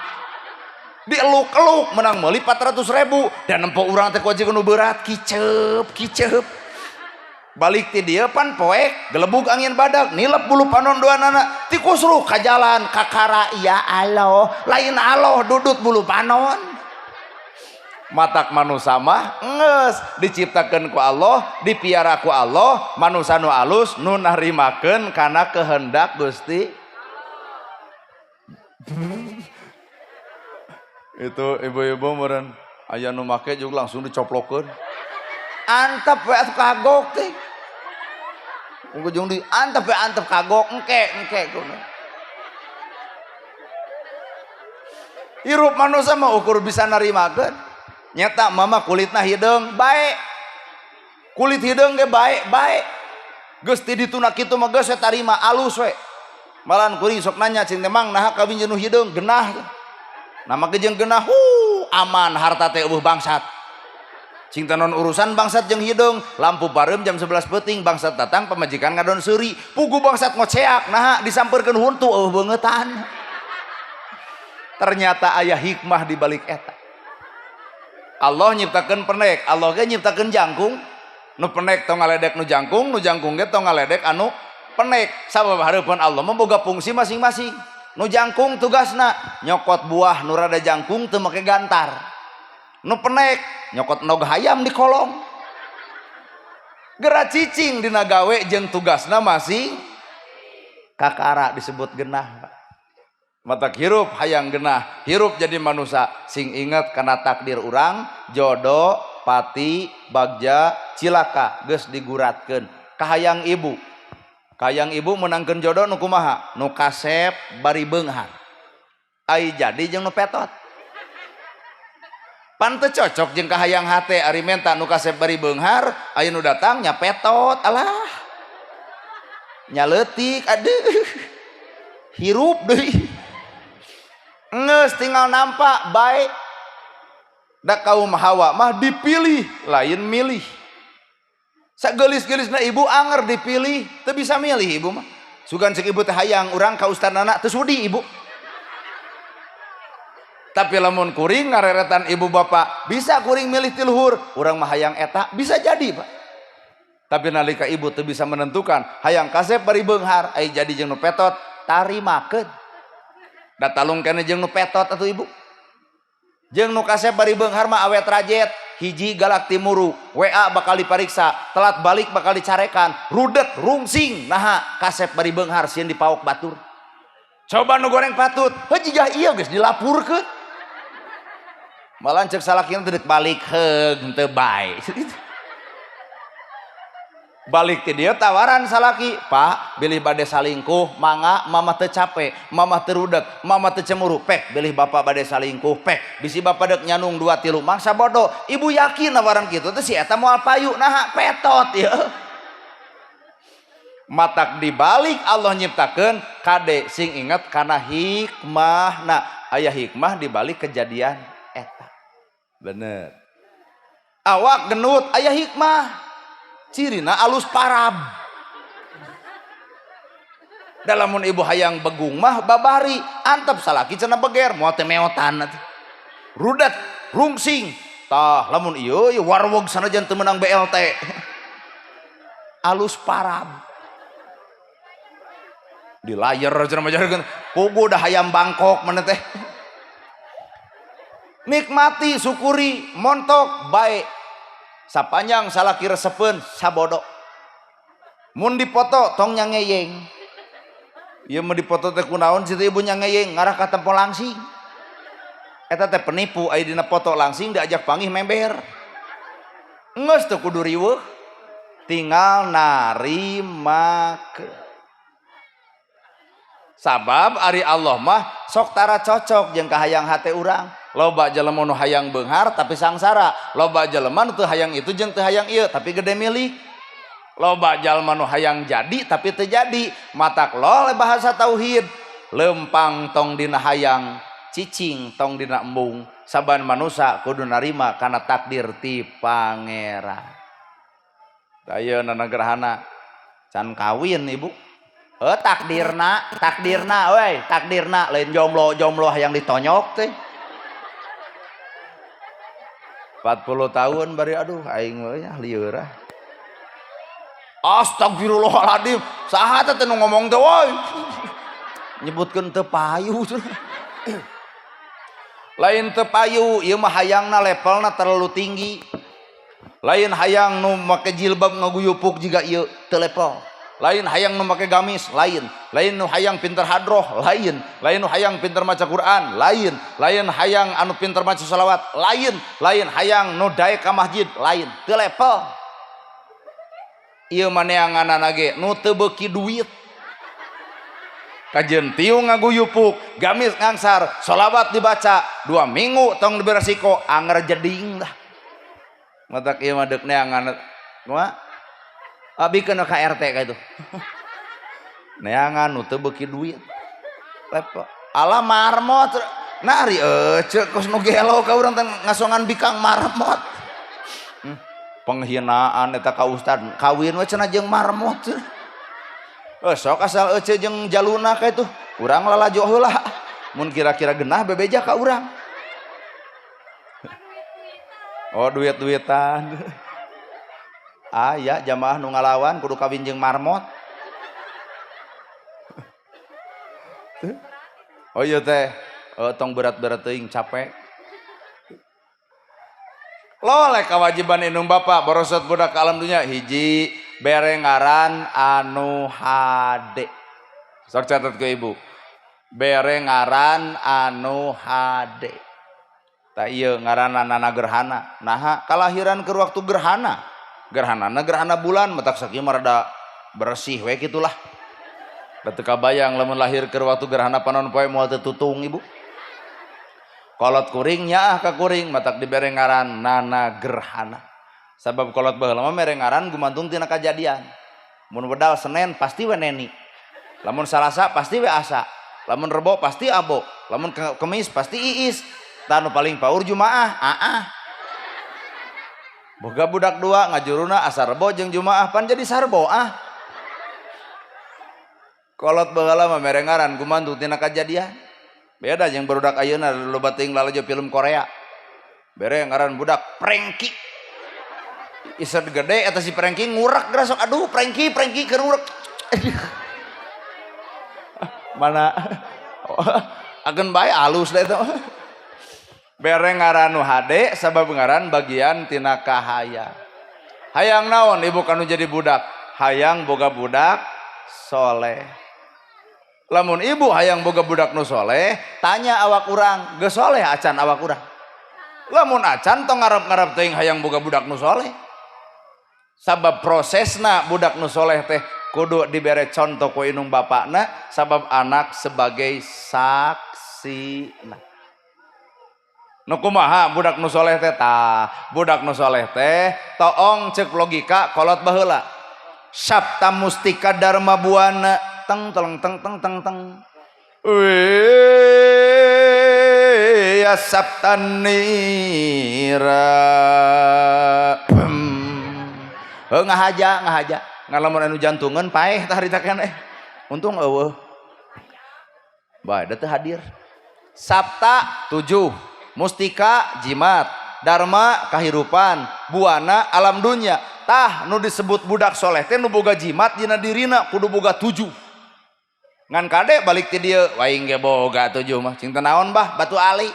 Dieluk-eluk menang meuli 400.000 dan nempo urang teh kuaji nu berat kicep kicep. Balik ti dieu pan poek gelebug angin badak nilep bulu panon duanana tikusruh ka jalan kakara ya Allah lain Allah dudut bulu panon. Matak manusa mah geus diciptakeun ku Allah, dipiara ku Allah, manusa nu alus nu narimakeun kana kehendak Gusti. Itu ibu-ibu meureun aya nu make juga langsung dicoplokeun. Antep we atuh kagok teh. Ujung di antep we antep kagok engke engke kuno. Hirup manusa mah ukur bisa narimakeun. Nyata mama kulitna hideung bae. Kulit hideung ge bae bae. Geus ti dituna kitu mah geus we tarima alus we. Malahan kuring sok nanya cing teh mang naha kawin jeung nu hideung genah. Nama ge jeung genah aman harta teh eueuh bangsat. Cing teh non urusan bangsat jeung hideung, lampu pareum jam 11 peuting bangsat datang pamajikan ngadon seuri, pugu bangsat ngoceak naha disampeurkeun huntu eueuh beungeutan. Ternyata aya hikmah di balik eta. Allah nyiptakeun pendek, Allah ge nyiptakeun jangkung. Nu pendek tong ngaledek nu jangkung ge tong ngaledek anu pendek. Sabab hareupeun Allah mah boga fungsi masing-masing. Nu jangkung tugasna nyokot buah nu rada jangkung teu make gantar. Nu pendek nyokot nog hayam di kolong. Geura cicing dina gawe jeung tugasna masing kakara disebut genah. Matak hirup hayang genah, hirup jadi manusia sing inget kana takdir urang, jodoh, pati, bagja, cilaka geus diguratkeun. Kahayang ibu. Kahayang ibu menangkeun jodoh nu kumaha? Nu kasep bari beunghar. Ai jadi jeung nu petot. Pan teu cocok jeung kahayang hate ari menta nu kasep bari beunghar, aya nu datang nya petot alah. Nya leutik aduh. Hirup deui. Ngeus tinggal nampak baik. Da kaum Hawa mah dipilih lain milih. Sagelis-gelisna ibu anger dipilih teu bisa milih ibu mah. Sugan cek ibu teh hayang urang ka ustadnana teu sudi ibu. Tapi lamun kuring ngareretan ibu bapak bisa kuring milih ti luhur, urang mah hayang eta bisa jadi Pak. Tapi nalika ibu teu bisa menentukan hayang kasep bari beunghar ai jadi jeung nu petot tarimakeun. Da talung keneh jeung nu petot atuh ibu. Jeung nu kasep bari beunghar mah awet rajet, hiji galak timuru, WA bakal dipariksa, telat balik bakal dicarekan, rudet, rungsing, naha kasep bari beunghar sieun dipaok batur. Coba nu goreng patut, heuh jiga ieu geus dilapurkeun. Malah cek salakina teu deuk balik heug henteu bae. Balik ti dieu tawaran salaki, Pak, bilih bade salingkuh, mangga mama teu cape, mama teu rudet, mama teu cemburu, pek bilih bapak bade salingkuh, pek bisi bapak deuk nyanung 2 3 mangsa bodoh. Ibu yakin nawaran kitu teh si eta moal payu, naha petot ieu. Matak dibalik Allah nyiptakeun kade sing inget kana hikmahna, aya hikmah dibalik kejadian eta. Bener. Awak genut aya hikmah. Cirina alus parab. Dalamun ibu hayang begung mah babari antep salaki cenah beger moal teh meotan atuh. Rudet, rungsing. Tah lamun ieu ieu warweg sanajan teu meunang BLT. Alus parab. Di layar cenah mah jarkeun pugu dah hayam Bangkok mana teh. Nikmati, syukuri, montok bae. Sapanjang salaki resepeun sabodo. Mun dipoto tong nyangeyeng. Ieu mah dipoto teh kunaon situ ibu nyangeyeng ngarah ka tempo langsing. Eta teh penipu aya dina foto langsing diajak panggih member. Geus teu kudu riweuh. Tinggal narimakeun. Sabab ari Allah mah sok tara cocok jeung kahayang hate urang. Loba jelema nu hayang beunghar tapi sangsara. Loba jelema nu teu hayang itu jeung teu hayang ieu tapi gede milik. Loba jalma nu hayang jadi tapi teu jadi. Matak loleh bahasa tauhid. Lempang tong dina hayang, cicing tong dina embung. Saban manusa kudu narima kana takdir ti Pangeran. Ayeuna gerhana can kawin ibu. Takdirna, takdirna we, takdirna lain jomblo-jomblo hayang ditonyok teh. 40 tahun bari aduh aing mah nya lieur ah. Astagfirullahaladzim, saha teh nu ngomong teh woi. Nyebutkeun teu payu. Lain teu payu, ieu mah hayangna levelna terlalu tinggi. Lain hayang nu make jilbab ngaguyupuk jiga ieu teu level. Lain hayang nu make gamis, lain. Lain nu hayang pinter hadroh, lain. Lain nu hayang pinter maca Quran, lain. Lain hayang anu pinter maca sholawat, lain. Lain hayang nu daek ka masjid, lain. Teu level. Ieu mah neanganana ge nu teu beuki duit. Kajeun tiung ngaguyupuk, gamis ngangsar, sholawat dibaca, 2 minggu tong diberi resiko, anger jeding dah. Matak ieu mah deuk neangan kumaha? Abi kena ka RT ka itu. Neangan nu teu beuki duit. Level. Ala marmot. Nah ari ece kos nu gelo ka urang teh ngasongan bikang marmot. Penghinaan eta ka ustad, kawin we cenah jeung marmot. Sok asal ece jeung jaluna ka itu. Urang lalajo heula. Mun kira-kira genah bebeja ka urang. Oh duit-duitan. Aya jamaah nu ngalawan kudu kawin jeung marmot. Oh iya teh, tong berat-berat teuing capek. Loleh kewajiban indung bapak borosot budak ka alam dunya hiji bere ngaran anu hade. Sok catat ke ibu. Bere ngaran anu hade. Tah ieu ngaranna nana gerhana. Naha kalahiran keur waktu gerhana. Gerhana gerhana bulan matak sakieu mah rada bersih we kitulah. Da teu kabayang lamun lahir keur waktu gerhana panon poe moal teu tutung ibu. Kolot kuring nyaah ka kuring matak dibere ngaran nana gerhana. Sabab kolot baheula mah mere ngaran gumantung tina kajadian. Mun wedal Senen pasti we neni. Lamun Salasa pasti we asa. Lamun Rebo pasti abo. Lamun Kemis pasti iis. Tah nu paling paur Jumaah aah. Boga budak dua ngajuruna asa Rebo jeung Jumaah pan jadi sarbo ah. Kolot baheula mah mere ngaran gumantung tina kajadian. Beda jeung barudak ayeuna loba teuing lalajo film Korea. Bere ngaran budak Prengki. Ised gede eta si Prengki ngurek geura sok aduh Prengki Prengki keur ngurek. Mana ageun bae alus da eta. Bere ngaran nu hade sabab ngaran bagian tina kahayang. Hayang naon ibu kanu jadi budak? Hayang boga budak soleh. Lamun ibu hayang boga budak nu soleh, tanya awak urang, geus soleh acan awak urang. Lamun acan tong ngarep-ngarep teuing hayang boga budak nu soleh. Sabab prosesna budak nu soleh teh kudu dibere contoh ku indung bapakna, sabab anak sebagai saksina. Nu kumaha budak nu soleh teh tah, budak nu soleh teh toong ceuk logika kolot baheula. Sabta mustika dharma buana teng teng teng teng teng teng. Ya sabtanira. Heuh ngahaja ngahaja. Ngalamun anu jantungan paeh tah harita keneh. Untung eueuh. Bae da teu hadir. Sabta 7, mustika jimat, dharma kahirupan, buana alam dunya. Tah nu disebut budak soleh teh nu boga jimat dina dirina kudu boga 7. Ngan kade balik ti dieu, aing ge boga 7 mah. Cing teu naon bah batu ali.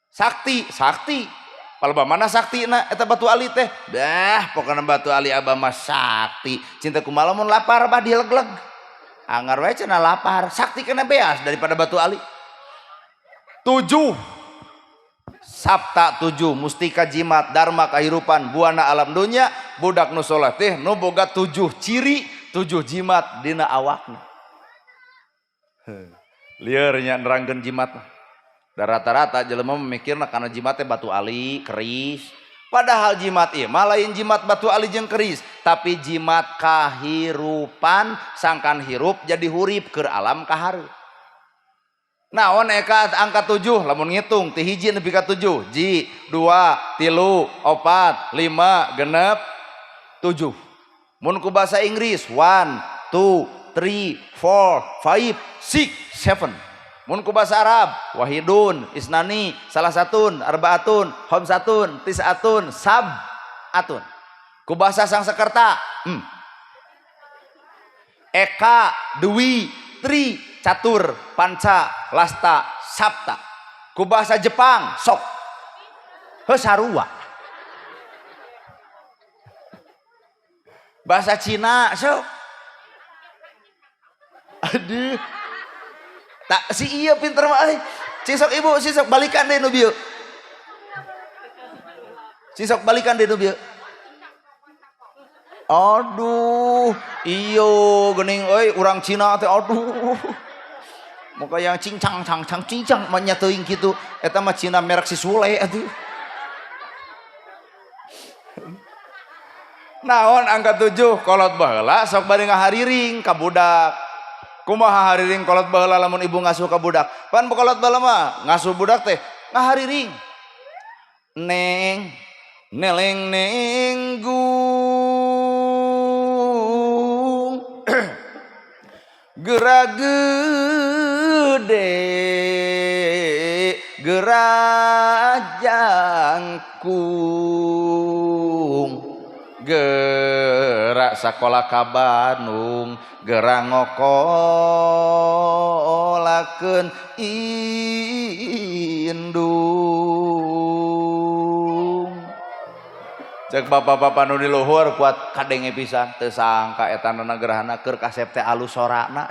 Sakti, sakti. Palebah mana saktina eta batu ali teh? Dah pokona batu ali abah mah sakti. Cinta kumaha lamun lapar bah dileg-leg. Angar we cenah lapar, sakti kena beas daripada batu ali. 7 Sabta 7 mustika jimat dharma kahirupan buana alam dunya. Budak nu soleh teh nu boga 7 ciri, 7 jimat dina awakna. Lieur nya nerangkeun jimat. Da rata-rata jelema memikirna kana jimat teh batu ali, keris. Padahal jimat ieu mah lain jimat batu ali jeung keris, tapi jimat kahirupan sangkan hirup jadi hurip keur alam kahareup. Naon eka angka 7 lamun ngitung ti hiji nepi ka 7, ji, 2, 3, 4, 5, 6, 7. Mun ku bahasa Inggris 1, 2, 3, 4, 5, 6, 7. Mun ku bahasa Arab wahidun, isnani, salasatun, arbaatun, khamsatun, tis'atun, sab'atun. Ku bahasa Sangsekerta, eka, dwi, tri, catur, panca, lasta, sapta. Ku bahasa Jepang sok heuh sarua. Bahasa Cina sok. Aduh. Tak si iya pinter mah euy. Sisok ibu, sisok balikan deh nu bieu. Sisok balikan deh nu bieu. Aduh, iyo geuning euy urang Cina teh aduh. Muka yang cincang cang cang cincang mah nya teuing kitu. Eta mah Cina merek si Sule atuh. Naon angka 7 kolot baheula sok bari ngahariring ka budak. Kumaha hariring kolot baheula lamun ibu ngasuh ka budak? Pan kolot baheula mah ngasuh budak teh ngahariring. Neng neleng nenggung gerak gede gerak jangkung gerak sakola ka Bandung gerak ngokolakeun indung. Cek bapak-bapak nu di luhur kuat kadenge pisan teu sangka eta gerahana keur kasep teh alus sorana.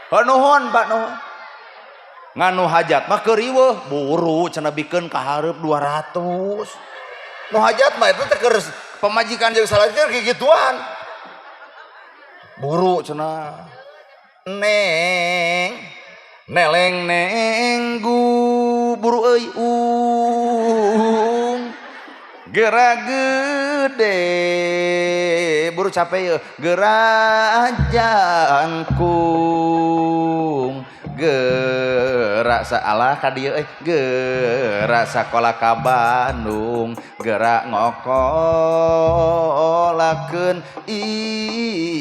Heuh nuhun Pak nuhun. Nganu hajat mah keur riweuh buru cenah bikeun ka hareup 200. Nu hajat mah eta teh keur pamajikan jeung salaki kikituan. Buru cenah. Neng neleng nenggu buru euy ung gerak gede buru capek ye gerak jangkung gerak salah ka dieu euy gerak sakola ka Bandung gerak ngokolakeun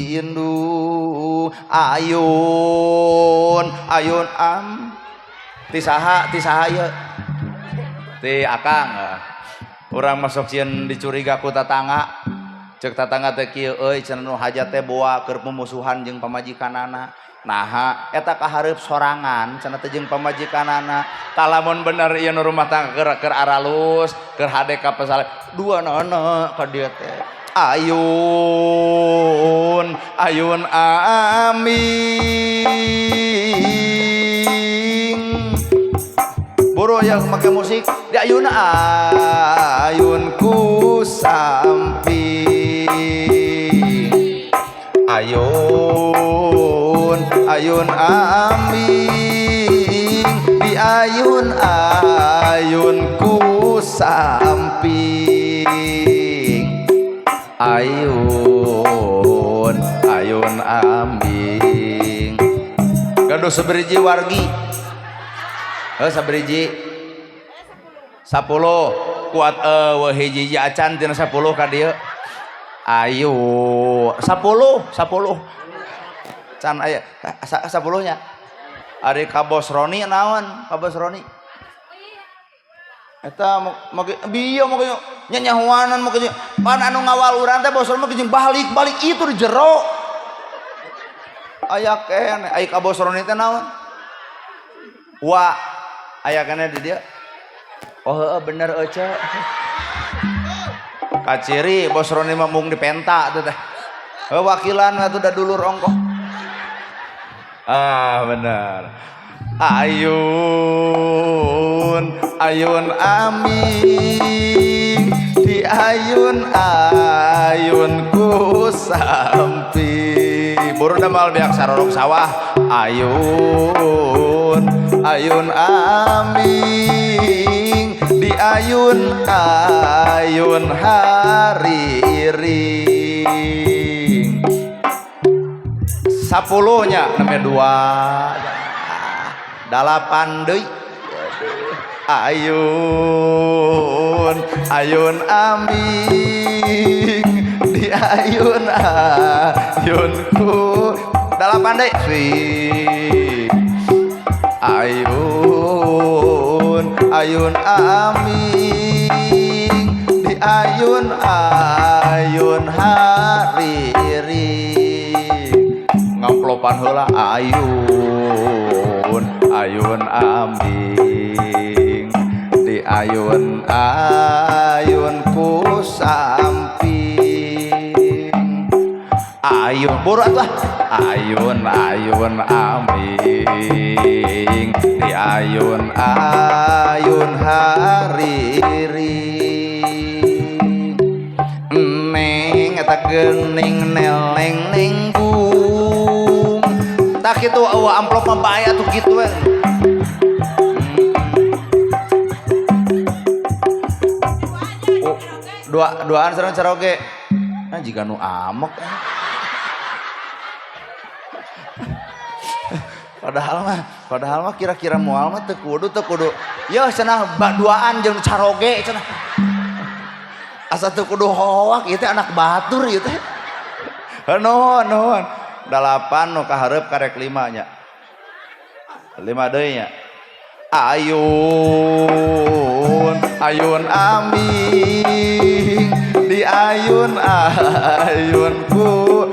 indung ayun ayun am ti saha ieu ti akang. Urang masuk sieun dicuriga ku tatangga. Cek tatangga teh kieu euy cenah nu hajat teh boa keur pumusuhan jeung pamajikanana. Naha eta kahareup sorangan cenah teh jeung pamajikanana. Tah lamun bener ieu nu rumah tangga keur aralus, keur hade ka pasale dua nana ka dieu teh. Ayun ayun aming. Buru yang make musik di ayun ayun ku samping ayun ayun aming di ayun ayun ku samping ayun ayun aming. Gaduh seberiji wargi. Heuh saberiji 10 kuat eueuh hiji acan tina 10 ka dieu. Ayo 10 10 can aya 10 nya. Ari ka Bos Roni naon? Ka Bos Roni eta make bieu make nyanyahuanan make pan anu ngawal urang teh Bos Roni make jeung balik-balik itu di jero. Aya keneh ai ka Bos Roni teh naon? Wa aya keneh di dieu. Oh heueuh bener euce. Kaciri Bos Roni mah mung dipenta tuh teh. Heuh wakilan atuh da dulur ongkoh. Ah bener. Ayun ayun aming di ayun ayun ku sampi buru mal biak sarorok sawah ayun ayun aming di ayun ayun hariring 10 nya namanya dua dalapan deui. Ayun ayun aming di ayun ayun ku dalapan deui sih. Ayun ayun aming di ayun ayun hariring ngamplopan heula ayun ayun aming di ayun ayun ku samping ayun buru atuh ayun ayun aming di ayun ayun hariring neng eta geuning neleng nenggung tak kitu eueuh amplop mah bae atuh kitu we. Oh, dua duaan sareng caroge. Nah jiga nu amek. Padahal mah kira-kira moal mah teu kudu teu kudu. Yeuh cenah duaan jeung caroge cenah. Asa teu kudu hoak ieu teh anak batur ieu teh. Nuhun nuhun. Dalapan nu kahareup karek lima nya. Lima deui nya. Ayun ayun aming di ayun ayun ku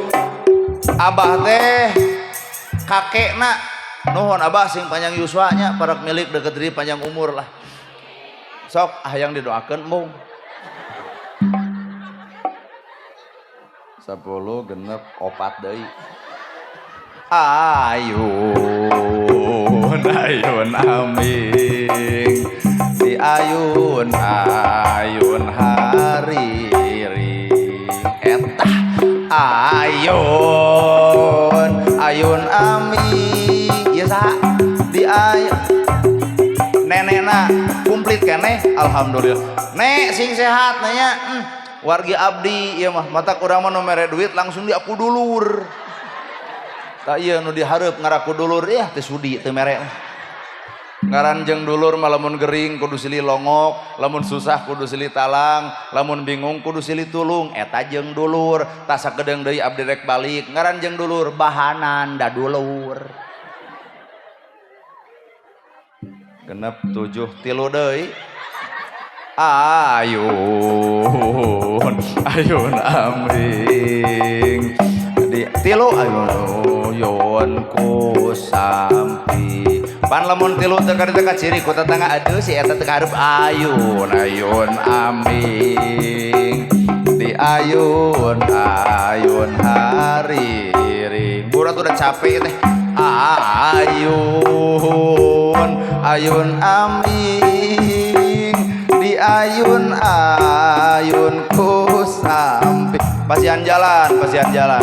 abah teh kakekna. Nuhun abah, sing panjang yuswanya, para milik deket diri panjang umur lah. Sok hayang didoakeun mung 10 genep opat deui. Ayun ayun aming di ayun ayun hariring eta ayun ayun aming ieu saha di ayun nenekna komplit keneh, alhamdulillah. Nek sing sehat nanya. Wargi abdi ieu mah mata kurang mah nu mere duit langsung di aku dulur. Tak iya nu dihareup ngaraku dulur ya teu sudi teu mere. Ngaran jeung dulur mah lamun gering kudu silih longok, lamun susah kudu silih talang, lamun bingung kudu silih tulung. Eta jeung dulur. Tah sakedeung deui abdi rek balik. Ngaran jeung dulur bahanan da dulur. Genep tujuh tilu deui. Ayun ayun aming di tilu ayun ku sampi pan lamun tilu teu ka teu ciri ku tetangga, aduh si eta teu kahareup. Ayun ayun aming di ayun ayun hariring burat udah capek teh. Ayun ayun aming di ayun ayun ku sampi pasian jalan pasian jalan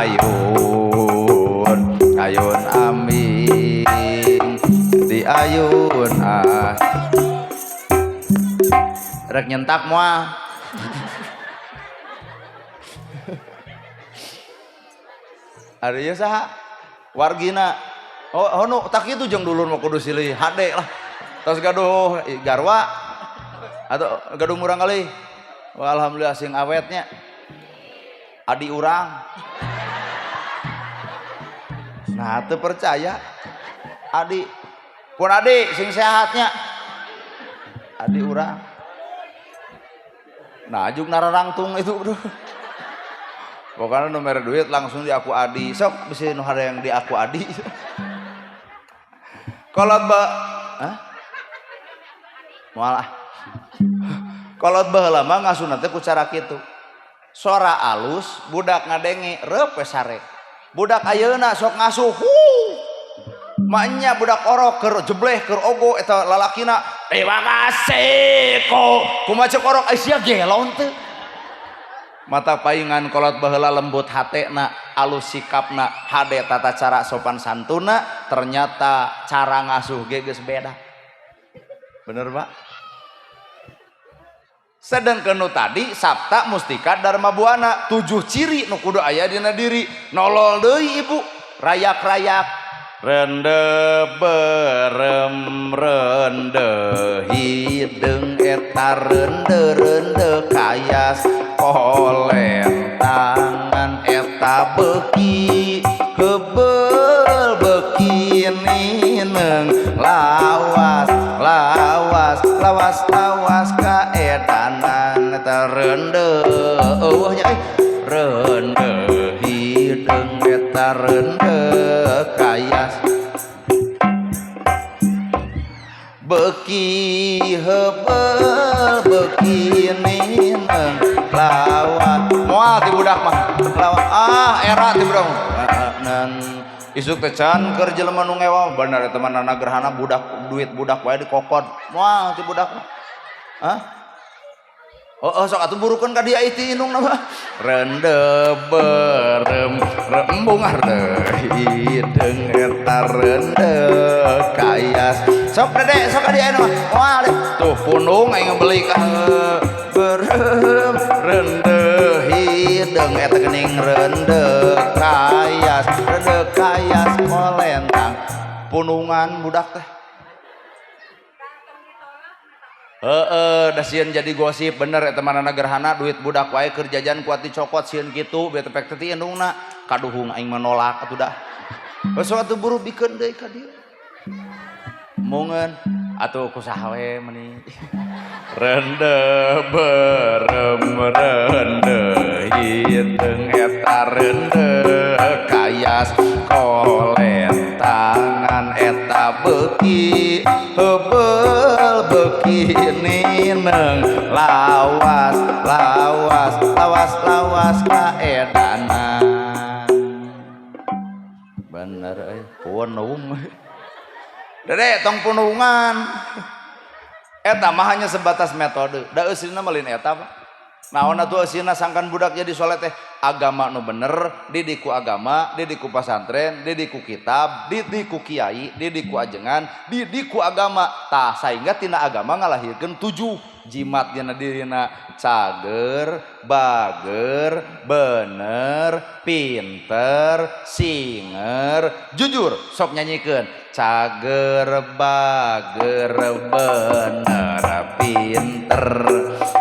ayun ayun aming di ayun ah rek nyentak moal. Ari ieu saha wargina? Oh, oh nu tak kitu jeung dulur mah kudu silih hade lah. Tos gaduh garwa atau gaduh murang kali. Wah, alhamdulillah sing awetnya adi urang. Nah teu percaya adi pun adi sing sehatnya adi urang. Nah juk nararangtung itu bro. Pokoknya nomor duit langsung di aku adi. Sok bisa nu yang di aku adi. Kolot ba, hah? Moal ah. Kolot baheula mah ngasuna teh ku cara kitu. Sora alus, budak ngadenge reup we sare. Budak ayeuna sok ngasuh. Hu. Maknya budak orok keur jebleh keur ogo eta lalakina terima kasih ko kumaha cek orok ai sia gelon teu. Mata paingan kolot baheula lembut hatena, alus sikapna, hade tata cara sopan santuna, ternyata cara ngasuh ge geus beda. Bener, Pak? Sedangkan nu tadi Sapta Mustika Dharma Buana, 7 ciri nu kudu aya dina diri. Nolol deui ibu, rayak-rayak rende berem rende hideung eta rende rende kayas kolentangan eta beuki heubeul beuki nineng lawas lawas lawas lawas kaedanan eta rende eueuh nya euy rende hideung eta rende kayas beuki heubeul beuki nineng lawan moal ti budak mah lawan ah era ti budak nan isuk teh can keur jelema nu ngewa bener eta mah nana gerhana budak duit budak wae dikokod moal ti budak mah. Hah? Oh, oh sok atuh burukeun ka dia ti indungna mah rende berem rembung hideung eta rende kayas sok dede sok ka dia mah moal tuh pundung aing beli ka berem rende hideung eta geuning rende kayas rende kayas kolentang punungan budak teh. Heeh, da sieun jadi gosip bener eta manana gerhana duit budak wae keur jajan kuat dicokot sieun kitu bete pek teh indungna kaduhung aing mah nolak atuh dah. Geus atuh buru bikeun deui ka dieu. Mungeun atuh kusaha we meuni. Rende berem rende hideung eta rende kayas kolentangan eta beuki heubeul beuki nineng lawas lawas lawas lawas kaedanan. Bener euy punung. Dede tong punungan. Eta mah hanya sebatas metode. Da eusina mah lain eta Pak. Naon atuh eusina sangkan budak jadi soleh teh agama nu bener, didik ku agama, didik ku pasantren, didik ku kitab, didik ku kiai, didik ku ajengan, didik ku agama. Tah saengga tina agama ngalahirkeun 7 jimat dina dirina cager, bager, bener, pinter, singer, jujur. Sok nyanyikeun cager, bager, bener, pinter,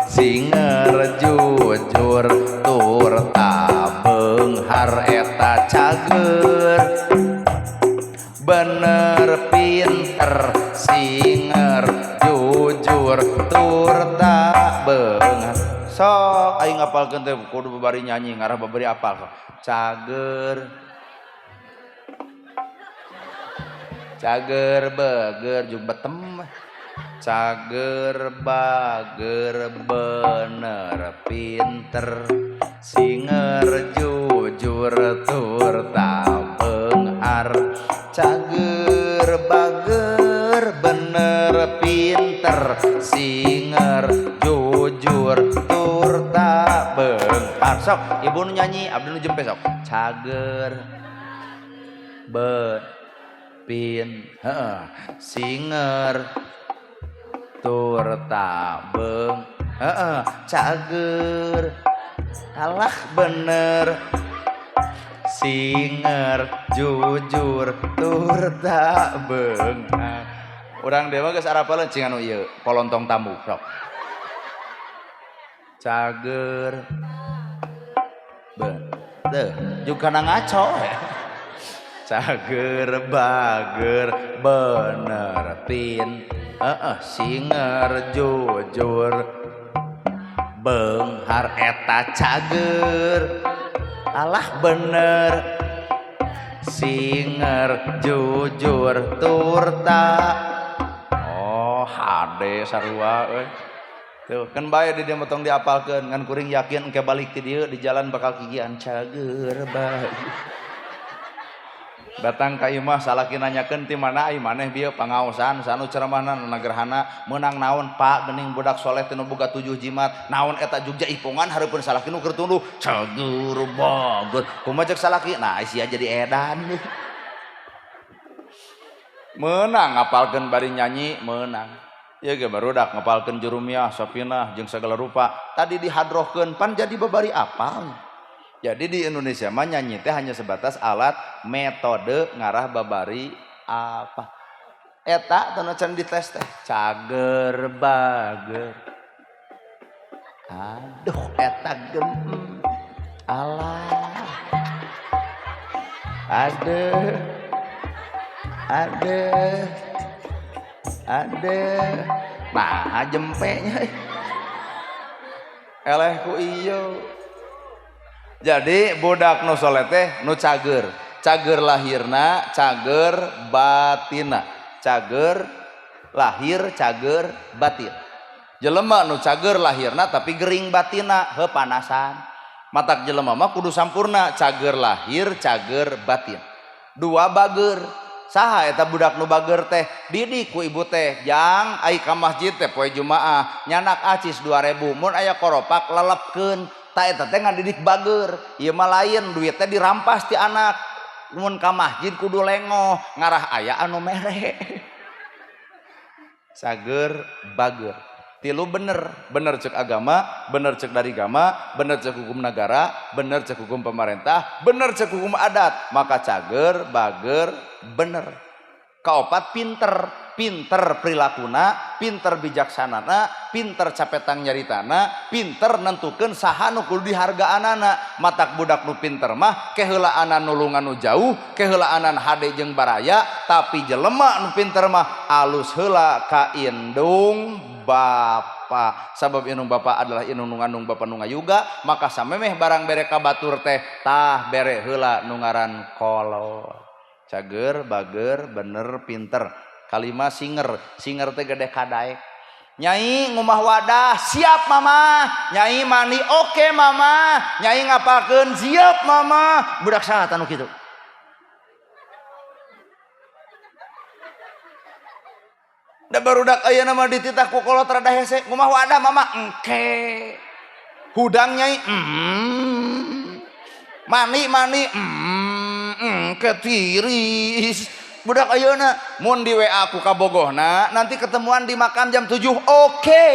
singer, jujur, tur tabeunghar eta cager, bener, pinter, singer, jujur, tur tabeunghar. Sok aing ngapalkeun teh kudu babari nyanyi ngarah babari apal sok. Cager cager bager jeung betem. Cager bager bener pinter singer jujur tur tabeunghar. Cager bager bener pinter singer jujur tur tabeunghar. Sok ibu nu nyanyi abdi nu jempe sok. Cager be pin heeh singer tur tabeung heeh cager alah bener singer jujur tur tabeunghar. Urang dewa geus arapaleun cing anu ieu polontong tamu sok. Cager be teu juga kana ngaco. Cager bager bener pin heeh singer jujur beunghar eta cager alah bener singer jujur tur ta. Oh hade sarua euy. Tuh kan bae di dieu mah tong diapalkeun ngan kuring yakin engke balik ti dieu di jalan bakal kikian cager bae. Datang ka imah salaki nanyakeun ti mana ai maneh bieu pangaosan sanu ceramahna nu gerhana meunang naon Pak geuning budak soleh teh nu boga 7 jimat naon eta Jogja ipungan hareupeun salaki nu keur tunduh cager bager kumaha cek salaki nah sia jadi edan. Meunang ngapalkeun bari nyanyi meunang ieu ge barudak ngapalkeun jurumiah sapinah jeung sagala rupa tadi dihadrohkeun pan jadi babari apal. Jadi di Indonesia mah nyanyi teh hanya sebatas alat metode ngarah babari apa. Eta teu can dites teh cager bager. Aduh eta gem. Alah. Aduh. Aduh. Aduh. Nah jempenya. Eleh ku ieu. Jadi budak nu soleh teh nu cager, cager lahirna, cager batina, cager lahir, cager batin. Jelema nu cager lahirna tapi gering batina, heuh panasan. Matak jelema mah kudu sampurna, cager lahir, cager batin. Dua bager. Saha eta budak nu bager teh didik ku ibu teh jang ai ka masjid teh poe Jumaah nyanak acis 2000 mun aya koropak lelepkeun. Ta eta teh ngadidik bager, ieu mah lain duit teh dirampas ti anak. Mun ka masjid kudu lengoh, ngarah aya anu mere. Cager bager. Tilu bener, bener cek agama, bener cek dari agama, bener cek hukum negara, bener cek hukum pemerintah, bener cek hukum adat. Maka cager, bager, bener. Kaopat pinter, pinter perilakuna, pinter bijaksanana, pinter capetang nyaritana, pinter nentukeun saha nu kudu dihargaanana. Matak budak nu pinter mah keheulaanan nulungan nu jauh, keheulaanan hade jeung baraya, tapi jelema nu pinter mah alus heula ka indung bapa. Sabab indung bapa adalah indung nu ngandung bapa nu ngayuga, maka samemeh barang bere ka batur teh tah bere heula nu ngaran kolot. Cager, bager, bener, pinter. Kalima singer, singer teh gede kadaek. Nyai ngumah wadah, siap mama. Nyai mandi, oke mama. Nyai ngapalkeun, siap mama. Budak saha tanu kitu? Da barudak ayeuna mah dititah ku kolot rada hese, ngumah wadah mama, engke. Hudang nyai, Mandi mandi, ketiris. Budak ayeuna mun di WA ku kabogohna nanti ketemuan di makam jam 7 oke.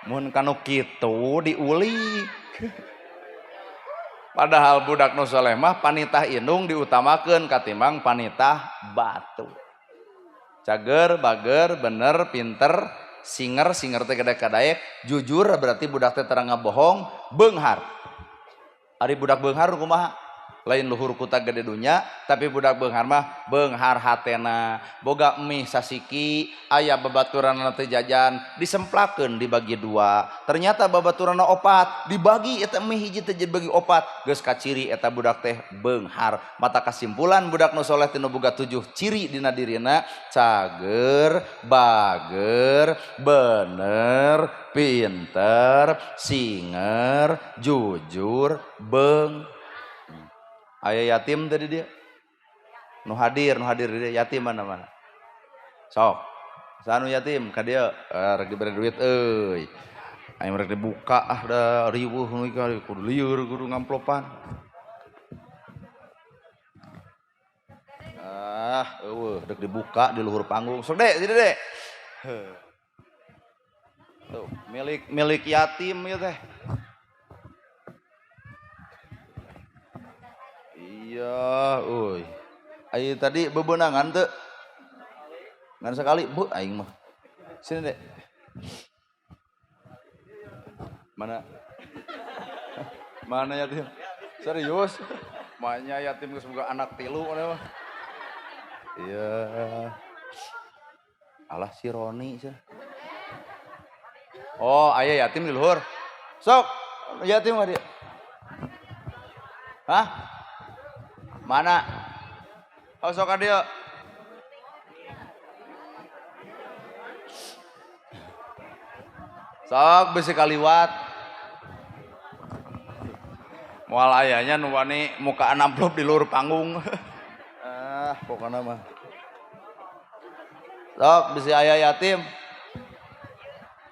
Mun kanu kitu diulik. Padahal budak nu soleh mah panitah indung diutamakeun katimbang panitah batu. Cager, bager, bener, pinter, singer, singer teh gede kadaek, jujur berarti budak teh terang ngabohong, beunghar. Ari budak beunghar kumaha? Lain luhur kuta gede dunya, tapi budak beunghar mah beunghar hatena. Boga mie sasiki, aya babaturanna teh jajan, disemplakeun dibagi dua. Ternyata babaturanna opat, dibagi eta mie hiji teh jadi bagi opat. Geus kaciri eta budak teh beunghar. Mata kasimpulan budak nu soleh teh nu boga 7 ciri dina dirina, cager, bager, bener, pinter, singer, jujur, beung. Aya yatim tadi dia. Nu hadir dia yatim mana-mana. Sok. Sanu yatim ka dieu rek dibere duit euy. Aing rek dibuka ah da riweuh nu kudu lieur kudu ngamplopan. Ah, eueuh rek dibuka di luhur panggung. Sok dek, sini dek. Tuh, milik yatim ieu teh. Iya, euy. Ayo tadi bebenangan teu? Ngan sekali, Bu, aing mah. Sini, Dek. Mana? Mana yatim? Serius? Maknya yatim geus boga anak tilu mana mah. Iya. Alah si Roni cenah. Oh, aya yatim di luhur. Sok, yatim mah dia. Hah? Mana? Oh, sok ka dieu. Sok bisi kaliwat. Moal ayanya nu wani muka amplop di luhur panggung. Ah, pokona mah. Sok bisi aya yatim.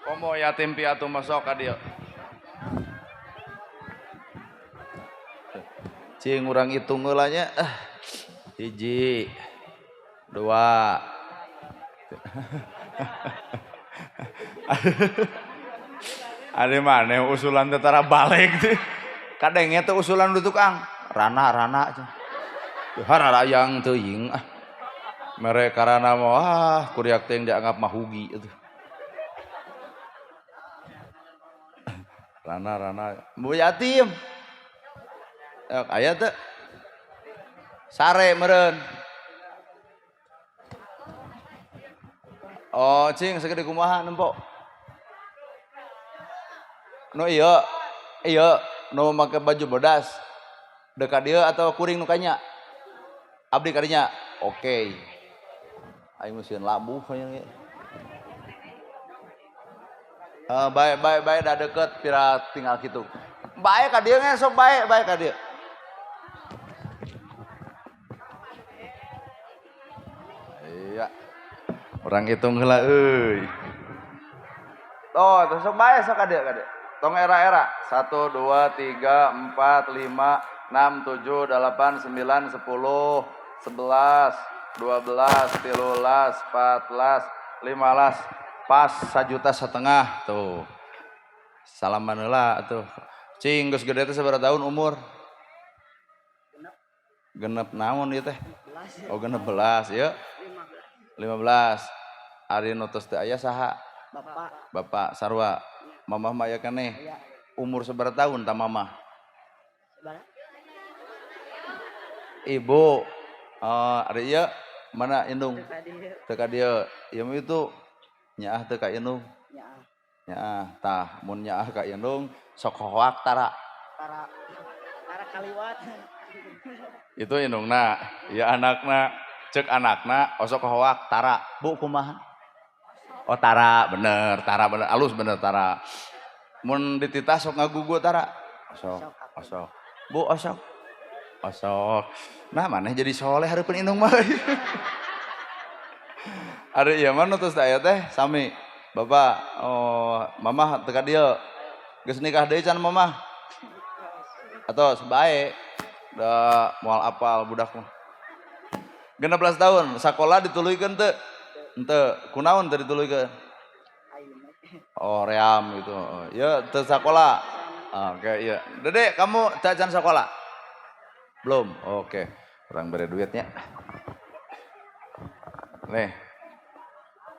Komo yatim piatu mah sok ka dieu. Cing urang hitung heula nya. 1, 2. Ada mana usulan tentara balik tuh. Kadangnya tuh usulan du tukang. Rana-rana cenah. Hararayang teuing ah. Mere karana mah ah kuriak teh dianggap mahugi atuh. Rana-rana bu yatim. Aya teu? Sare meureun. Oh, cing segede kumaha nempo? Nu ieu, ieu nu make baju bodas. Deuk ka dieu atau kuring nu kanya? Abdi kadinya. Oke. Aing mah sieun labuh aya ge. Bae bae bae da deukeut pira tinggal kitu. Bae ka dieu ge sok bae bae ka dieu. Iya. Orang hitung heula euy. Tuh, sok bae sok ka dieu ka dieu. Tong era-era 1 2 3 4 5 6 7 8 9 10 11 12 13 14 15 pas 1,5 juta tuh. Salaman heula atuh. Cing geus gede teh sabaraha tahun umur? Genep naon ieu teh? Oh 16 ieu. 15. Ari nu tos teu aya saha? Bapak. Bapak sarua. Mamah mah aya keneh. Umur sabaraha tahun ta mamah? Ibu. Ari ieu mana indung? Teu ka dieu. Ieu mah itu nyaah teu ka indung. Nyaah. Nyaah tah mun nyaah ka indung sok hoak tara. Tara. Tara kaliwat. Itu indungna, ieu anakna, cek anakna osok hoak tara. Bu kumaha? Oh tara bener, alus bener tara. Mun dititah sok ngagugu tara. Osok, osok. Bu osok. Osok. Nah maneh jadi soleh hareupeun indung mah. Ari ieu mah nu tos aya teh sami. Bapak, oh mamah teu ka dieu. Geus nikah deui can mamah? Atos bae. Da moal apal budak mah. 16 tahun sakola dituluykeun teu? Henteu, kunaon teu dituluykeun? Oh, ream gitu. Ya teu sakola. Oke, iya. Dede, kamu teu can sakola? Belum. Oke. Urang bere duitnya. Nih.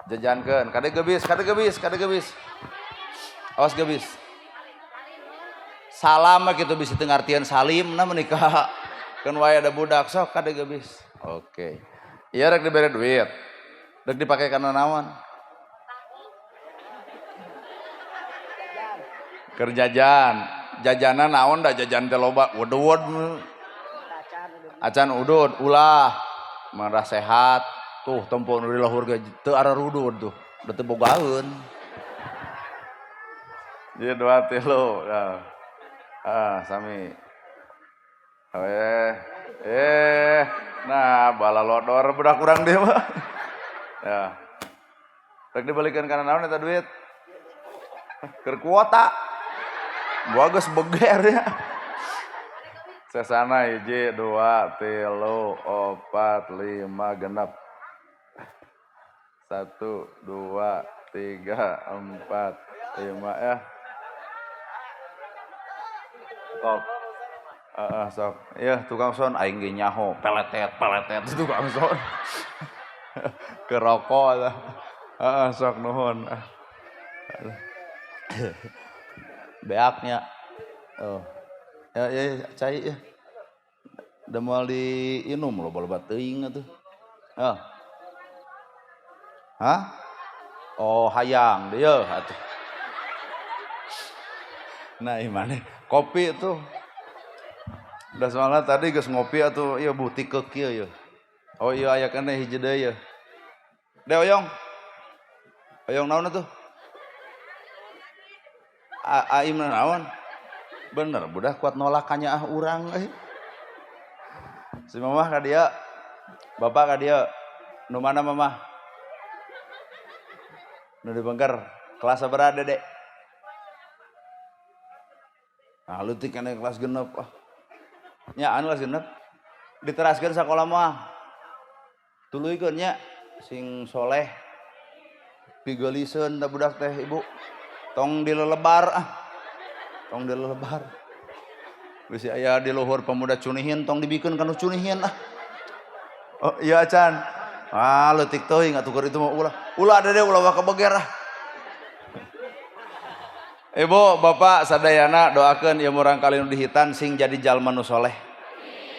Jajankeun, kade gebis, kade gebis, kade gebis. Awas gebis. Salam mah kitu bisi teu ngartieun salim na menikah. Keun wae ada budak sok kade gebis. Oke. Ieu rek dibere duit. Rek dipake kana naon? Keur jajan. Jajanan naon da jajan teh loba udud. Acan udud ulah marah sehat. Tuh tempo nu di luhur ge teu ararudud tuh. Da teu bogaeun. Ieu 2 3. Nah. Ah, sami. Nah balalodor budak urang dieu mah. Ya. Rek dibalikeun kana naon eta duit? Keur kuota. Gua geus beger ya. Sesana 1 2 3 4 5 6. 1 2 3 4 5 ya. Sok. Sok. Iya, tukang son aing ge nyaho, peletet, peletet tukang son. Ke rokok eta. Heeh, sok nuhun. Beaknya. Oh. Ya, ya, cai ya. Da moal diinum loba-loba teuing atuh. Hah? Hah? Oh, hayang deui atuh. Nah, imane kopi tuh. Udah soalnya tadi geus ngopi atuh ieu butik ke kieu ieu. Oh iya aya keneh hiji deui ieu. De oyong. Oyong naon atuh? Aim naon? Bener, budak kuat nolak ah urang eh. Si mamah ka dieu. Bapak ka dieu. Nu mana mamah? Nu di Bengker. Kelas sabaraha, Dede? Nah, leutik keneh kelas 6 ah. Nya anu kelas 6. Diteraskeun sakola mah. Tuluykeun nya sing soleh. Pigeuliseun da budak teh, Ibu. Tong dilelebar ah. Tong dilelebar. Bisi aya di luhur pemuda cunihin, tong dibikeun ka nu cunihin ah. Oh iya acan. Ah, leutik teuing atuh keur itu mah ulah. Ulah, Dede, ulah waka beger ah. Ibu, Bapak sadayana, doakeun ieu murang kali nu dihitan sing jadi jalma nu soleh.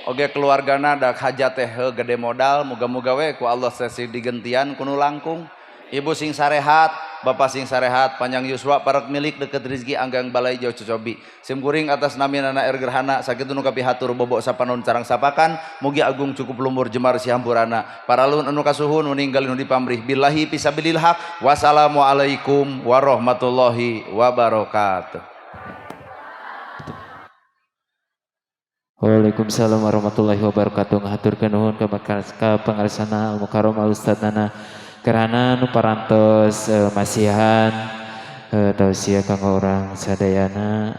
Oge keluargana, da hajat teh gede modal, muga-muga we ku Allah sesih digentian ku nu langkung. Ibu sing sarehat, bapak sing sarehat, panjang yuswa, parek milik, deket rizki, anggang balai, jauh cocobi. Sim kuring atas nami Nana Er Gerhana sakitu nu kapihatur, bobok sapanon carang sapakan, mugi agung cukup lumur jemar sihampurana. Paralun anu kasuhun nu ninggalin nu dipamrih billahi fisabilil haq. Wassalamualaikum warahmatullahi wabarakatuh. Waalaikumsalam warahmatullahi wabarakatuh. Ngahaturkeun nuhun ka pangarsana Al Mukarram Al Ustad Nana Gerhana nu parantos masihan tausiah kanggo urang sadayana.